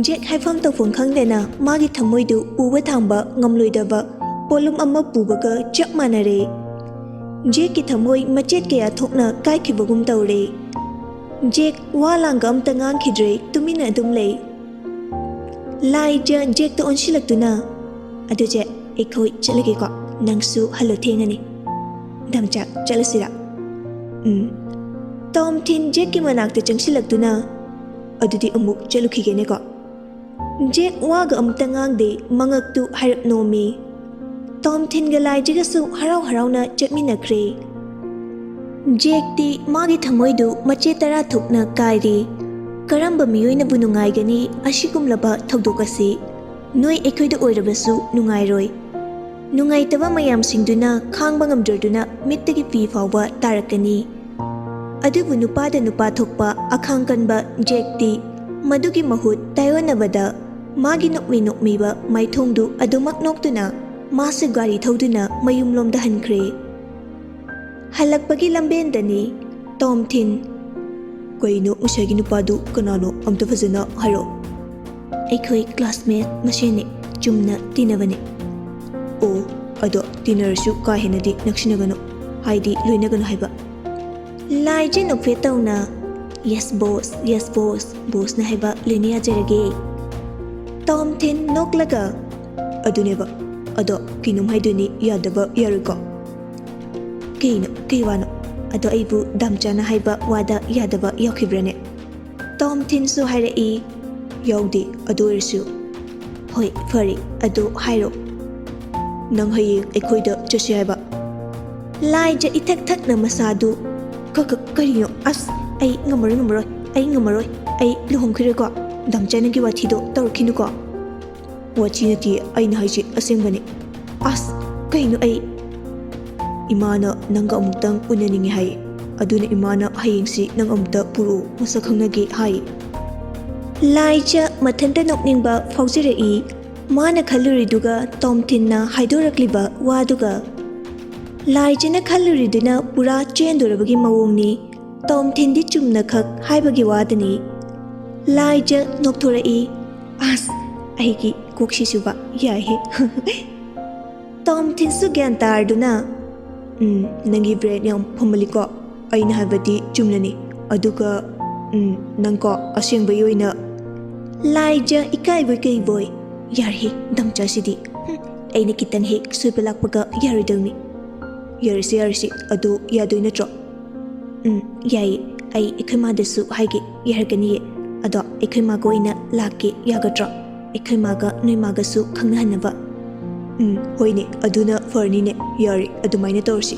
ꯖꯦꯛ ꯍꯥꯏꯐꯝ ꯇꯧꯐꯝ ꯈꯪꯗꯅ ꯃꯥꯒꯤ ꯊꯃꯣꯏꯗꯨ ꯄꯨꯕ ꯊꯥꯡꯕ ꯉꯝꯂꯣꯏꯗꯕ ꯄꯣꯠꯂꯨꯝ ꯑꯃ ꯄꯨꯕꯒ ꯆꯞ ꯃꯥꯟꯅꯔꯦ꯫ ꯖꯦꯛꯀꯤ ꯊꯃꯣꯏ ꯃꯆꯦꯠ ꯀꯌꯥ ꯊꯣꯛꯅ ꯀꯥꯏꯈꯤꯕꯒꯨꯝ ꯇꯧꯔꯦ꯫ ꯖꯦꯛ ꯋꯥ ꯂꯥꯡꯒ ꯑꯝꯇ ꯉꯥꯡꯈꯤꯗ꯭ꯔꯦ, ꯇꯨꯃꯤꯟꯅ ꯑꯗꯨꯝ ꯂꯩ꯫ ꯂꯥꯏꯖ ꯖꯦꯛꯇ ꯑꯣꯟꯁꯤꯜꯂꯛꯇꯨꯅ, "ꯑꯗꯨ ꯖꯦꯛ, ꯑꯩꯈꯣꯏ ꯆꯠꯂꯒꯦꯀꯣ, ꯅꯪꯁꯨ ꯍꯜꯂꯣ, ꯊꯦꯡꯉꯅꯤ꯫" "ꯗꯝꯆꯥ, ꯆꯠꯂꯁꯤꯔꯥ?" "ꯎꯝ꯫" ꯇꯣꯝꯊꯤꯟ ꯖꯦꯛꯀꯤ ꯃꯅꯥꯛꯇ ꯆꯪꯁꯤꯜꯂꯛꯇꯨꯅ, "ꯑꯗꯨꯗꯤ ꯑꯃꯨꯛ ꯆꯠꯂꯨꯈꯤꯒꯦꯅꯦꯀꯣ꯫" ꯖꯦꯛ ꯋꯥꯒ ꯑꯃꯇ ꯉꯥꯡꯗꯦ, ꯃꯉꯛꯇꯨ ꯍꯥꯏꯔꯞ ꯅꯣꯝꯃꯤ꯫ ꯇꯣꯝꯊꯤꯟꯒ ꯂꯥꯏꯖꯒꯁꯨ ꯍꯔꯥꯎ ꯍꯔꯥꯎꯅ ꯆꯠꯃꯤꯟꯅꯈ꯭ꯔꯦ꯫ ꯖꯦꯛꯇꯤ ꯃꯥꯒꯤ ꯊꯃꯣꯏꯗꯨ ꯃꯆꯦꯠ ꯇꯔꯥ ꯊꯣꯛꯅ ꯀꯥꯏꯔꯦ꯫ ꯀꯔꯝꯕ ꯃꯤꯑꯣꯏꯅꯕꯨ ꯅꯨꯡꯉꯥꯏꯒꯅꯤ ꯑꯁꯤꯒꯨꯝꯂꯕ ꯊꯧꯗꯣꯛ ꯑꯁꯤ? ꯅꯣꯏ ꯑꯩꯈꯣꯏꯗ ꯑꯣꯏꯔꯕꯁꯨ ꯅꯨꯡꯉꯥꯏꯔꯣꯏ꯫ ꯅꯨꯡꯉꯥꯏꯇꯕ ꯃꯌꯥꯝꯁꯤꯡꯗꯨꯅ ꯈꯥꯡꯕ ꯉꯝꯗ꯭ꯔꯗꯨꯅ ꯃꯤꯠꯇꯒꯤ ꯄꯤ ꯐꯥꯎꯕ ꯇꯥꯔꯛꯀꯅꯤ꯫ ꯑꯗꯨꯕꯨ ꯅꯨꯄꯥꯗ ꯅꯨꯄꯥ ꯊꯣꯛꯄ ꯑꯈꯥꯡ ꯀꯟꯕ ꯖꯦꯛꯇꯤ ꯃꯗꯨꯒꯤ ꯃꯍꯨꯠ ꯇꯥꯏꯑꯣꯟꯅꯕꯗ ꯃꯥꯒꯤ ꯅꯣꯛꯃꯤ ꯅꯣꯛꯃꯤꯕ ꯃꯥꯏꯊꯣꯡꯗꯨ ꯑꯗꯨꯃꯛ ꯅꯣꯛꯇꯨꯅ ꯃꯥꯁꯨ ꯒꯥꯔꯤ ꯊꯧꯗꯨꯅ ꯃꯌꯨꯝꯂꯣꯝꯗ ꯍꯟꯈ꯭ꯔꯦ꯫ ꯍꯜꯂꯛꯄꯒꯤ ꯂꯝꯕꯦꯟꯗꯅꯤ ꯇꯣꯝꯊꯤꯟ꯫ "ꯀꯩꯅꯣ ꯉꯁꯥꯏꯒꯤ ꯅꯨꯄꯥꯗꯨ ꯀꯅꯥꯅꯣ? ꯑꯝꯇ ꯐꯖꯅ ꯍꯥꯏꯔꯛꯑꯣ꯫" "ꯑꯩꯈꯣꯏ ꯀ꯭ꯂꯥꯁꯃꯦꯠ ꯃꯁꯦꯟꯅꯤ, ꯆꯨꯝꯅ ꯇꯤꯟꯅꯕꯅꯤ꯫" "ꯑꯣ, ꯑꯗꯣ ꯇꯤꯟꯅꯔꯁꯨ ꯀꯥ ꯍꯦꯟꯅꯗꯤ ꯅꯛꯁꯤꯟꯅꯒꯅꯨ, ꯍꯥꯏꯗꯤ ꯂꯣꯏꯅꯒꯅꯨ ꯍꯥꯏꯕ꯫" ꯂꯥꯏꯖ ꯅꯣꯛꯐꯦꯠ ꯇꯧꯅ, "Yes boss, yes boss, ꯕꯣꯁꯅ ꯍꯥꯏꯕ ꯂꯣꯏꯅ ꯌꯥꯖꯔꯒꯦ꯫" ꯇꯣꯝꯊꯤꯟ ꯅꯣꯛꯂꯒ, "ꯑꯗꯨꯅꯦꯕ, ꯑꯗꯣ ꯀꯩꯅꯣꯝ ꯍꯥꯏꯗꯣꯏꯅꯤ, ꯌꯥꯗꯕ ꯌꯥꯔꯣꯏꯀꯣ?" "ꯀꯩꯅꯣ? ꯀꯩ ꯋꯥꯅꯣ? ꯑꯗꯣ ꯑꯩꯕꯨ ꯗꯥꯝꯆꯥꯅ ꯍꯥꯏꯕ ꯋꯥꯗ ꯌꯥꯗꯕ ꯌꯥꯎꯈꯤꯕ꯭ꯔꯥꯅꯦ?" ꯇꯣꯝꯊꯤꯟꯁꯨ ꯍꯥꯏꯔꯛꯏ꯫ "ꯌꯥꯎꯗꯦ, ꯑꯗꯨ ꯑꯣꯏꯔꯁꯨ꯫" "ꯍꯣꯏ, ꯐꯔꯦ, ꯑꯗꯨ ꯍꯥꯏꯔꯣ꯫" "ꯅꯪ ꯍꯌꯦꯡ ꯑꯩꯈꯣꯏꯗ ꯆꯠꯁꯤ ꯍꯥꯏꯕ?" ꯂꯥꯏꯖ ꯏꯊꯛ ꯊꯛꯅ ꯃꯁꯥꯗꯨ, "ꯀ-, ꯀ-, ꯀꯔꯤꯅꯣ? ꯑꯁ, ꯑꯩ ꯉꯝꯃꯔꯣꯏ, ꯉꯝꯃꯔꯣꯏ, ꯑꯩ ꯉꯝꯃꯔꯣꯏ, ꯑꯩ ꯂꯨꯍꯣꯡꯈꯤꯔꯣꯏꯀꯣ꯫ ꯗꯥꯝꯆꯥꯅꯒꯤ ꯋꯥꯊꯤꯗꯣ ꯇꯧꯔꯛꯈꯤꯅꯨꯀꯣ꯫" "ꯋꯥꯊꯤ ꯅꯠꯇꯦ, ꯑꯩꯅ ꯍꯥꯏꯁꯦ ꯑꯁꯦꯡꯕꯅꯦ꯫" "ꯑꯁ, ꯀꯩꯅꯣ ꯑꯩ?" "ꯏꯃꯥꯅ ꯅꯪꯒ ꯑꯃꯨꯛꯇꯪ ꯎꯅꯅꯤꯡꯉꯦ ꯍꯥꯏ, ꯑꯗꯨꯅ ꯏꯃꯥꯅ ꯍꯌꯦꯡꯁꯤ ꯅꯪ ꯑꯃꯨꯛꯇ ꯄꯨꯔꯛꯎ, ꯃꯁꯛ ꯈꯪꯅꯒꯦ ꯍꯥꯏ꯫" ꯂꯥꯏꯖ ꯃꯊꯟꯇ ꯅꯣꯛꯅꯤꯡꯕ ꯐꯥꯎꯖꯔꯛꯏ꯫ ꯃꯥꯅ ꯈꯜꯂꯨꯔꯤꯗꯨꯒ ꯇꯣꯝꯊꯤꯟꯅ ꯍꯥꯏꯗꯣꯔꯛꯂꯤꯕ ꯋꯥꯗꯨꯒ꯫ ꯂꯥꯏꯖꯅ ꯈꯜꯂꯨꯔꯤꯗꯨꯅ ꯄꯨꯔꯥ ꯆꯦꯟꯗꯣꯔꯕꯒꯤ ꯃꯑꯣꯡꯅꯤ꯫ ꯇꯣꯝꯊꯤꯟꯗꯤ ꯆꯨꯝꯅꯈꯛ ꯍꯥꯏꯕꯒꯤ ꯋꯥꯗꯅꯤ꯫ ꯂꯥꯏꯖ ꯅꯣꯛꯊꯣꯔꯛꯏ꯫ "ꯑꯁ, ꯑꯩꯒꯤ ꯀꯣꯛꯁꯤꯁꯨꯕ ꯌꯥꯏꯍꯦ꯫" ꯇꯣꯝꯊꯤꯟꯁꯨ ꯒ꯭ꯌꯥꯟ ꯇꯥꯔꯗꯨꯅ, "ꯎꯝ, ꯅꯪꯒꯤ ꯕ꯭ꯔꯦꯟ ꯌꯥꯝ ꯐꯃꯜꯂꯤꯀꯣ꯫ ꯑꯩꯅ ꯍꯥꯏꯕꯗꯤ ꯆꯨꯝꯅꯅꯤ꯫ ꯑꯗꯨꯒ, ꯎꯝ, ꯅꯪꯀꯣ, ꯑꯁꯦꯡꯕꯒꯤ ꯑꯣꯏꯅ꯫" ꯂꯥꯏꯖ ꯏꯀꯥꯏꯕꯣꯏ ꯀꯩꯕꯣꯏ, "ꯌꯥꯔꯦꯍꯦ, ꯗꯥꯝꯆꯥꯁꯤꯗꯤ꯫ ꯍꯨꯝ, ꯑꯩꯅ ꯈꯤꯇꯪ ꯍꯦꯛ ꯁꯣꯏꯕ ꯂꯥꯛꯄꯒ ꯌꯥꯔꯣꯏꯗꯧꯅꯤ꯫" "ꯌꯥꯔꯁꯤ, ꯌꯥꯔꯁꯤ, ꯑꯗꯨ ꯌꯥꯗꯣꯏ ꯅꯠꯇ꯭ꯔꯣ?" "ꯎꯝ, ꯌꯥꯏꯌꯦ꯫ ꯑꯩ ꯑꯩꯈꯣꯏ ꯃꯥꯗꯁꯨ ꯍꯥꯏꯒꯦ, ꯌꯥꯔꯛꯀꯅꯤꯌꯦ꯫ ꯑꯗꯣ ꯑꯩꯈꯣꯏ ꯃꯥꯒ ꯑꯣꯏꯅ ꯂꯥꯛꯀꯦ, ꯌꯥꯒꯗ꯭ꯔꯣ? ꯑꯩꯈꯣꯏ ꯃꯥꯒ ꯅꯣꯏ ꯃꯥꯒꯁꯨ ꯈꯪꯅꯍꯟꯅꯕ꯫" ꯎꯝ, ꯍꯣꯏꯅꯦ, ꯑꯗꯨꯅ ꯐꯔꯅꯤꯅꯦ꯫ ꯌꯥꯔꯦ, ꯑꯗꯨꯃꯥꯏꯅ ꯇꯧꯔꯁꯤ꯫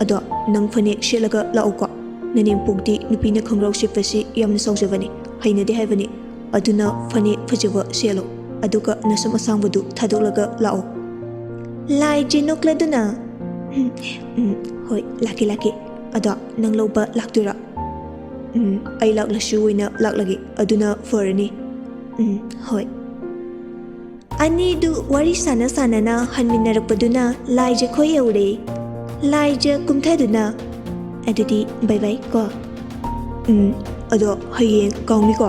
ꯑꯗꯣ ꯅꯪ ꯐꯅꯦꯛ ꯁꯦꯠꯂꯒ ꯂꯥꯛꯎꯀꯣ꯫ ꯅꯅꯦꯝꯄꯣꯛꯇꯤ ꯅꯨꯄꯤꯅ ꯈꯣꯡꯒ꯭ꯔꯥꯎ ꯁꯦꯠꯄꯁꯤ ꯌꯥꯝꯅ ꯁꯥꯎꯖꯕꯅꯤ, ꯍꯩꯅꯗꯦ ꯍꯥꯏꯕꯅꯤ꯫ ꯑꯗꯨꯅ ꯐꯅꯦꯛ ꯐꯖꯕ ꯁꯦꯠꯂꯣ, ꯑꯗꯨꯒ ꯅꯁꯝ ꯑꯁꯥꯡꯕꯗꯨ ꯊꯥꯗꯣꯛꯂꯒ ꯂꯥꯛꯑꯣ꯫ ꯂꯥꯏꯖꯦ ꯅꯣꯛꯂꯗꯨꯅ, "ꯎꯝ, ꯎꯝ, ꯍꯣꯏ, ꯂꯥꯛꯀꯦ, ꯂꯥꯛꯀꯦ꯫ ꯑꯗꯣ ꯅꯪ ꯂꯧꯕ ꯂꯥꯛꯇꯣꯏꯔꯥ?" "ꯎꯝ, ꯑꯩ ꯂꯥꯛꯂꯁꯨ ꯑꯣꯏꯅ ꯂꯥꯛꯂꯒꯦ, ꯑꯗꯨꯅ ꯐꯔꯅꯤ꯫" "ꯎꯝ, ꯍꯣꯏ꯫" ꯑꯅꯤꯗꯨ ꯋꯥꯔꯤ ꯁꯥꯟꯅ ꯁꯥꯟꯅꯅ ꯍꯟꯃꯤꯟꯅꯔꯛꯄꯗꯨꯅ ꯂꯥꯏꯖ ꯈꯣꯏ ꯌꯧꯔꯦ꯫ ꯂꯥꯏꯖ ꯀꯨꯝꯊꯗꯨꯅ, "ꯑꯗꯨꯗꯤ ꯕꯥꯏ ꯕꯥꯏ ꯀꯣ꯫" "ꯎꯝ, ꯑꯗꯣ ꯍꯌꯦꯡ ꯀꯥꯎꯅꯤꯀꯣ?"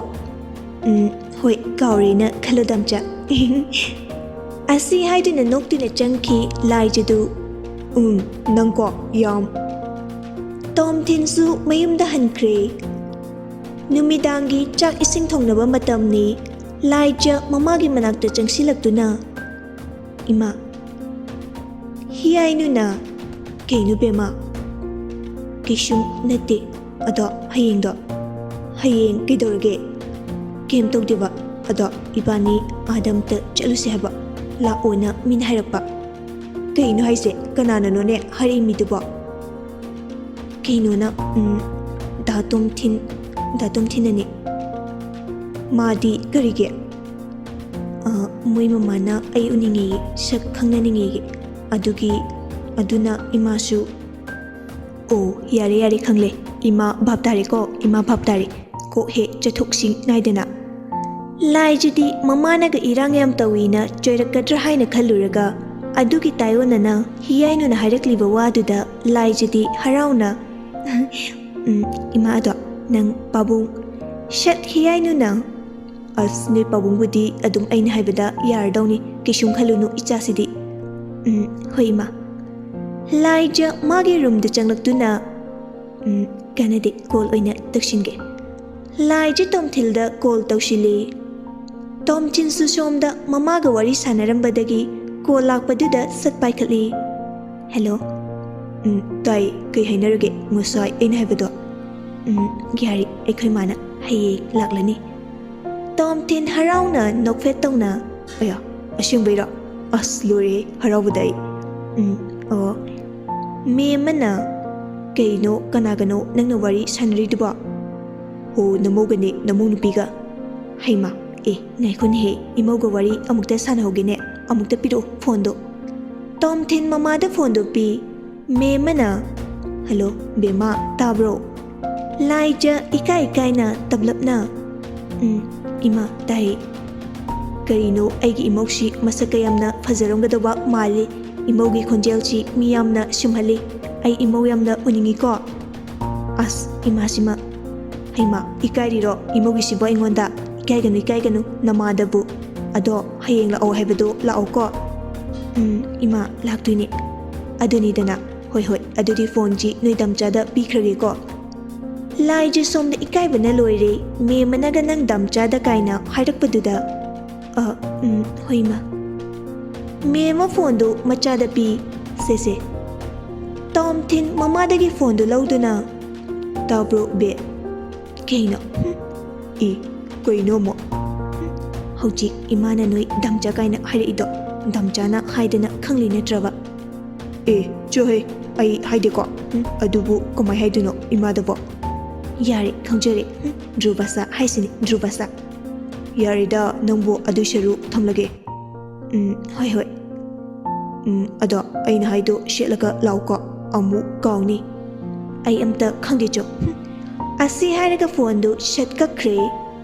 "ꯎꯝ, ꯍꯣꯏ, ꯀꯥꯎꯔꯦꯅ ꯈꯜꯂꯣ ꯗꯥꯝꯆꯥ꯫" ꯑꯁꯤ ꯍꯥꯏꯗꯨꯅ ꯅꯣꯛꯇꯨꯅ ꯆꯪꯈꯤ ꯂꯥꯏꯖꯗꯨ꯫ "ꯎꯝ, ꯅꯪꯀꯣ ꯌꯥꯝ..." ꯇꯣꯝꯊꯤꯟꯁꯨ ꯃꯌꯨꯝꯗ ꯍꯟꯈ꯭ꯔꯦ꯫ ꯅꯨꯃꯤꯗꯥꯡꯒꯤ ꯆꯥꯛ ꯏꯁꯤꯡ ꯊꯣꯡꯅꯕ ꯃꯇꯝꯅꯤ꯫ ꯂꯥꯏꯖ ꯃꯃꯥꯒꯤ ꯃꯅꯥꯛꯇ ꯆꯪꯁꯤꯜꯂꯛꯇꯨꯅ, "ꯏꯃꯥ꯫" "ꯍꯤꯌꯥꯏꯅꯨꯅ?" "ꯀꯩꯅꯣ ꯕꯦꯝꯃ?" "ꯀꯩꯁꯨꯝ ꯅꯠꯇꯦ꯫ ꯑꯗꯣ ꯍꯌꯦꯡꯗꯣ?" "ꯍꯌꯦꯡ ꯀꯩꯗꯧꯔꯒꯦ?" "ꯀꯩꯝ ꯇꯧꯗꯦꯕ꯫ ꯑꯗꯣ ꯏꯕꯥꯅꯤ ꯑꯥꯗ ꯑꯝꯇ ꯆꯠꯂꯨꯁꯦ ꯍꯥꯏꯕ꯫ ꯂꯥꯛꯑꯣꯅ ꯃꯤꯅ ꯍꯥꯏꯔꯛꯄ꯫" "ꯀꯩꯅꯣ ꯍꯥꯏꯁꯦ? ꯀꯅꯥꯅꯅꯣꯅꯦ ꯍꯥꯏꯔꯛꯏ ꯃꯤꯗꯨꯕꯣ?" "ꯀꯩꯅꯣꯅ, ꯎꯝ, ꯗꯥ ꯇꯣꯝꯊꯤꯟ, ꯗꯥ ꯇꯣꯝꯊꯤꯟꯅꯅꯦ꯫" "ꯃꯥꯗꯤ ꯀꯔꯤꯒꯤ?" "ꯑ, ꯃꯣꯏ ꯃꯃꯥꯅ ꯑꯩ ꯎꯅꯤꯡꯉꯦꯌꯦ, ꯁꯛ ꯈꯪꯅꯅꯤꯡꯉꯦꯌꯦ꯫ ꯑꯗꯨꯒꯤ, ꯑꯗꯨꯅ ꯏꯃꯥꯁꯨ..." "ꯑꯣ, ꯌꯥꯔꯦ, ꯌꯥꯔꯦ, ꯈꯪꯂꯦ꯫ ꯏꯃꯥ ꯚꯥꯞ ꯇꯥꯔꯦꯀꯣ, ꯏꯃꯥ ꯚꯥꯞ ꯇꯥꯔꯦ꯫ ꯀꯣꯛ ꯍꯦꯛ ꯆꯠꯊꯣꯛꯁꯤ ꯉꯥꯏꯗꯅ꯫" ꯂꯥꯏꯖꯗꯤ ꯃꯃꯥꯅꯒ ꯏꯔꯥꯡ ꯌꯥꯝ ꯇꯧꯏꯅ ꯆꯩꯔꯛꯀꯗ꯭ꯔꯥ ꯍꯥꯏꯅ ꯈꯜꯂꯨꯔꯒ, ꯑꯗꯨꯒꯤ ꯇꯥꯏꯑꯣꯟꯅꯅ ꯍꯤꯌꯥꯏꯅꯨꯅ ꯍꯥꯏꯔꯛꯂꯤꯕ ꯋꯥꯗꯨꯗ ꯂꯥꯏꯖꯗꯤ ꯍꯔꯥꯎꯅ, "ꯎꯝ, ꯏꯃꯥ, ꯑꯗꯣ ꯅꯪ ꯄꯥꯕꯨꯡ..." "ꯁꯠ, ꯍꯤꯌꯥꯏꯅꯨꯅ!" "ꯑꯁ, ꯅꯣꯏ ꯄꯥꯕꯨꯡꯕꯨꯗꯤ ꯑꯗꯨꯝ ꯑꯩꯅ ꯍꯥꯏꯕꯗ ꯌꯥꯔꯗꯧꯅꯤ, ꯀꯩꯁꯨꯝ ꯈꯜꯂꯨꯅꯨ ꯏꯆꯥꯁꯤꯗꯤ꯫" "ꯎꯝ, ꯍꯣꯏ, ꯏꯃꯥ꯫" ꯂꯥꯏꯖ ꯃꯥꯒꯤ ꯔꯨꯝꯗ ꯆꯪꯂꯛꯇꯨꯅ, "ꯎꯝ, ꯀꯥꯟꯅꯗꯦ, ꯀꯣꯜ ꯑꯣꯏꯅ ꯇꯧꯁꯤꯟꯒꯦ꯫" ꯂꯥꯏꯖ ꯇꯣꯝꯊꯤꯜꯗ ꯀꯣꯜ ꯇꯧꯁꯤꯜꯂꯤ꯫ ꯇꯣꯝꯊꯤꯟꯁꯨ ꯁꯣꯝꯗ ꯃꯃꯥꯒ ꯋꯥꯔꯤ ꯁꯥꯟꯅꯔꯝꯕꯗꯒꯤ ꯀꯣꯜ ꯂꯥꯛꯄꯗꯨꯗ ꯁꯠ ꯄꯥꯏꯈꯠꯂꯤ꯫ "ꯍꯦꯜꯂꯣ꯫" "ꯎꯝ, ꯇꯥꯏ꯫ ꯀꯩ ꯍꯥꯏꯅꯔꯒꯦ ꯉꯁꯥꯏ ꯑꯩꯅ ꯍꯥꯏꯕꯗꯣ?" "ꯎꯝ, ꯌꯥꯔꯦ, ꯑꯩꯈꯣꯏ ꯃꯥꯅ ꯍꯌꯦꯡ ꯂꯥꯛꯂꯅꯤ꯫" ꯇꯣꯝꯊꯤꯟ ꯍꯔꯥꯎꯅ ꯅꯣꯛꯐꯦꯠ ꯇꯧꯅ, "ꯑꯌꯥ, ꯑꯁꯦꯡꯕꯩꯔꯣ?" ꯑꯁ, ꯂꯣꯏꯔꯦ, ꯍꯔꯥꯎꯕꯗ ꯑꯩ꯫ ꯎꯝ, ꯑꯣ, ꯃꯦꯝ ꯑꯃꯅ, "ꯀꯩꯅꯣ, ꯀꯅꯥꯒꯅꯣ ꯅꯪꯅ ꯋꯥꯔꯤ ꯁꯥꯟꯅꯔꯤꯗꯨꯕꯣ?" "ꯑꯣ, ꯅꯃꯧꯒꯅꯦ, ꯅꯃꯧ ꯅꯨꯄꯤꯒ꯫" "ꯍꯩꯃꯥ, ꯑꯦ, ꯉꯥꯏꯈꯣꯅꯦꯍꯦ, ꯏꯃꯧꯒ ꯋꯥꯔꯤ ꯑꯃꯨꯛꯇ ꯁꯥꯟꯅꯍꯧꯒꯦꯅꯦ, ꯑꯃꯨꯛꯇ ꯄꯤꯔꯛꯑꯣ ꯐꯣꯟꯗꯣ꯫" ꯇꯣꯝꯊꯤꯟ ꯃꯃꯥꯗ ꯐꯣꯟꯗꯣ ꯄꯤ꯫ ꯃꯦꯝ ꯑꯃꯅ, "ꯍꯜꯂꯣ, ꯕꯦꯝꯃ, ꯇꯥꯕ꯭ꯔꯣ?" ꯂꯥꯏꯖ ꯏꯀꯥꯏ ꯏꯀꯥꯏꯅ ꯇꯞꯂꯞꯅ, "ꯎꯝ, ꯏꯃꯥ, ꯇꯥꯏ꯫" "ꯀꯔꯤꯅꯣ, ꯑꯩꯒꯤ ꯏꯃꯧꯁꯤ ꯃꯁꯛꯀ ꯌꯥꯝꯅ ꯐꯖꯔꯝꯒꯗꯧꯕ ꯃꯥꯜꯂꯤ꯫ ꯏꯃꯧꯒꯤ ꯈꯣꯟꯖꯦꯜꯁꯤ ꯃꯤ ꯌꯥꯝꯅ ꯁꯨꯝꯍꯜꯂꯤ꯫ ꯑꯩ ꯏꯃꯧ ꯌꯥꯝꯅ ꯎꯅꯤꯡꯉꯤꯀꯣ꯫" "ꯑꯁ, ꯏꯃꯥꯁꯤꯃ, ꯍꯩꯃꯥ, ꯏꯀꯥꯏꯔꯤꯔꯣ? ꯏꯃꯧꯒꯤꯁꯤꯕꯣ ꯑꯩꯉꯣꯟꯗ? ꯏꯀꯥꯏꯒꯅꯨ, ꯏꯀꯥꯏꯒꯅꯨ, ꯅꯃꯥꯗꯕꯨ꯫ ꯑꯗꯣ ꯍꯌꯦꯡ ꯂꯥꯛꯑꯣ ꯍꯥꯏꯕꯗꯣ ꯂꯥꯛꯑꯣꯀꯣ꯫" "ꯎꯝ, ꯏꯃꯥ, ꯂꯥꯛꯇꯣꯏꯅꯦ꯫" "ꯑꯗꯨꯅꯤꯗꯅ꯫ ꯍꯣꯏ, ꯍꯣꯏ, ꯑꯗꯨꯗꯤ ꯐꯣꯟꯁꯤ ꯅꯣꯏ ꯗꯝꯆꯥꯗ ꯄꯤꯈ꯭ꯔꯒꯦꯀꯣ꯫" ꯂꯥꯏꯖ ꯁꯣꯝꯗ ꯏꯀꯥꯏꯕꯅ ꯂꯣꯏꯔꯦ꯫ ꯃꯦꯝ ꯑꯃꯅꯒ "ꯅꯪ ꯗꯝꯆꯥꯗ" ꯀꯥꯏꯅ ꯍꯥꯏꯔꯛꯄꯗꯨꯗ꯫ "ꯑ, ꯎꯝ, ꯍꯣꯏ, ꯏꯃꯥ꯫" ꯃꯦꯝ ꯑꯃ ꯐꯣꯟꯗꯨ ꯃꯆꯥꯗ ꯄꯤ꯫ ꯁꯦ, ꯁꯦ꯫ ꯇꯣꯝꯊꯤꯟ ꯃꯃꯥꯗꯒꯤ ꯐꯣꯟꯗꯨ ꯂꯧꯗꯨꯅ, "ꯇꯥꯕ꯭ꯔꯣ, ꯕꯦ?" "ꯀꯩꯅꯣ? ꯍꯨꯝ?" "ꯏ, ꯀꯩꯅꯣ ꯑꯃꯨꯛ?" "ꯍꯨꯝ, ꯍꯧꯖꯤꯛ ꯏꯃꯥꯅ ꯅꯣꯏ ꯗꯝꯆꯥ ꯀꯥꯏꯅ ꯍꯥꯏꯔꯛꯏꯗꯣ, ꯗꯝꯆꯥꯅ ꯍꯥꯏꯗꯅ ꯈꯪꯂꯤ ꯅꯠꯇ꯭ꯔꯕ?" "ꯑꯦ, ꯆꯣꯍꯦ, ꯑꯩ ꯍꯥꯏꯗꯦꯀꯣ꯫ ꯎꯝ, ꯑꯗꯨꯕꯨ ꯀꯃꯥꯏ ꯍꯥꯏꯗꯣꯏꯅꯣ ꯏꯃꯥꯗꯕꯣ?" "ꯌꯥꯔꯦ, ꯈꯪꯖꯔꯦ꯫ ꯎꯝ, ꯙ꯭ꯔꯨꯕꯁꯥ ꯍꯥꯏꯁꯤꯅꯤ, ꯙ꯭ꯔꯨꯕꯁꯥ꯫" "ꯌꯥꯔꯦꯗ, ꯅꯪꯕꯨ ꯑꯗꯨꯏ ꯁꯔꯨ ꯊꯝꯂꯒꯦ꯫" "ꯎꯝ, ꯍꯣꯏ, ꯍꯣꯏ꯫ ꯎꯝ, ꯑꯗꯣ ꯑꯩꯅ ꯍꯥꯏꯗꯣ ꯁꯦꯠꯂꯒ ꯂꯥꯛꯎꯀꯣ, ꯑꯃꯨꯛ ꯀꯥꯎꯅꯤ꯫" "ꯑꯩ ꯑꯝꯇ ꯈꯪꯗꯦ, ꯆꯣ꯫" ꯍꯨꯝ꯫ ꯑꯁꯤ ꯍꯥꯏꯔꯒ ꯐꯣꯟꯗꯨ ꯁꯠ ꯀꯛꯈ꯭ꯔꯦ꯫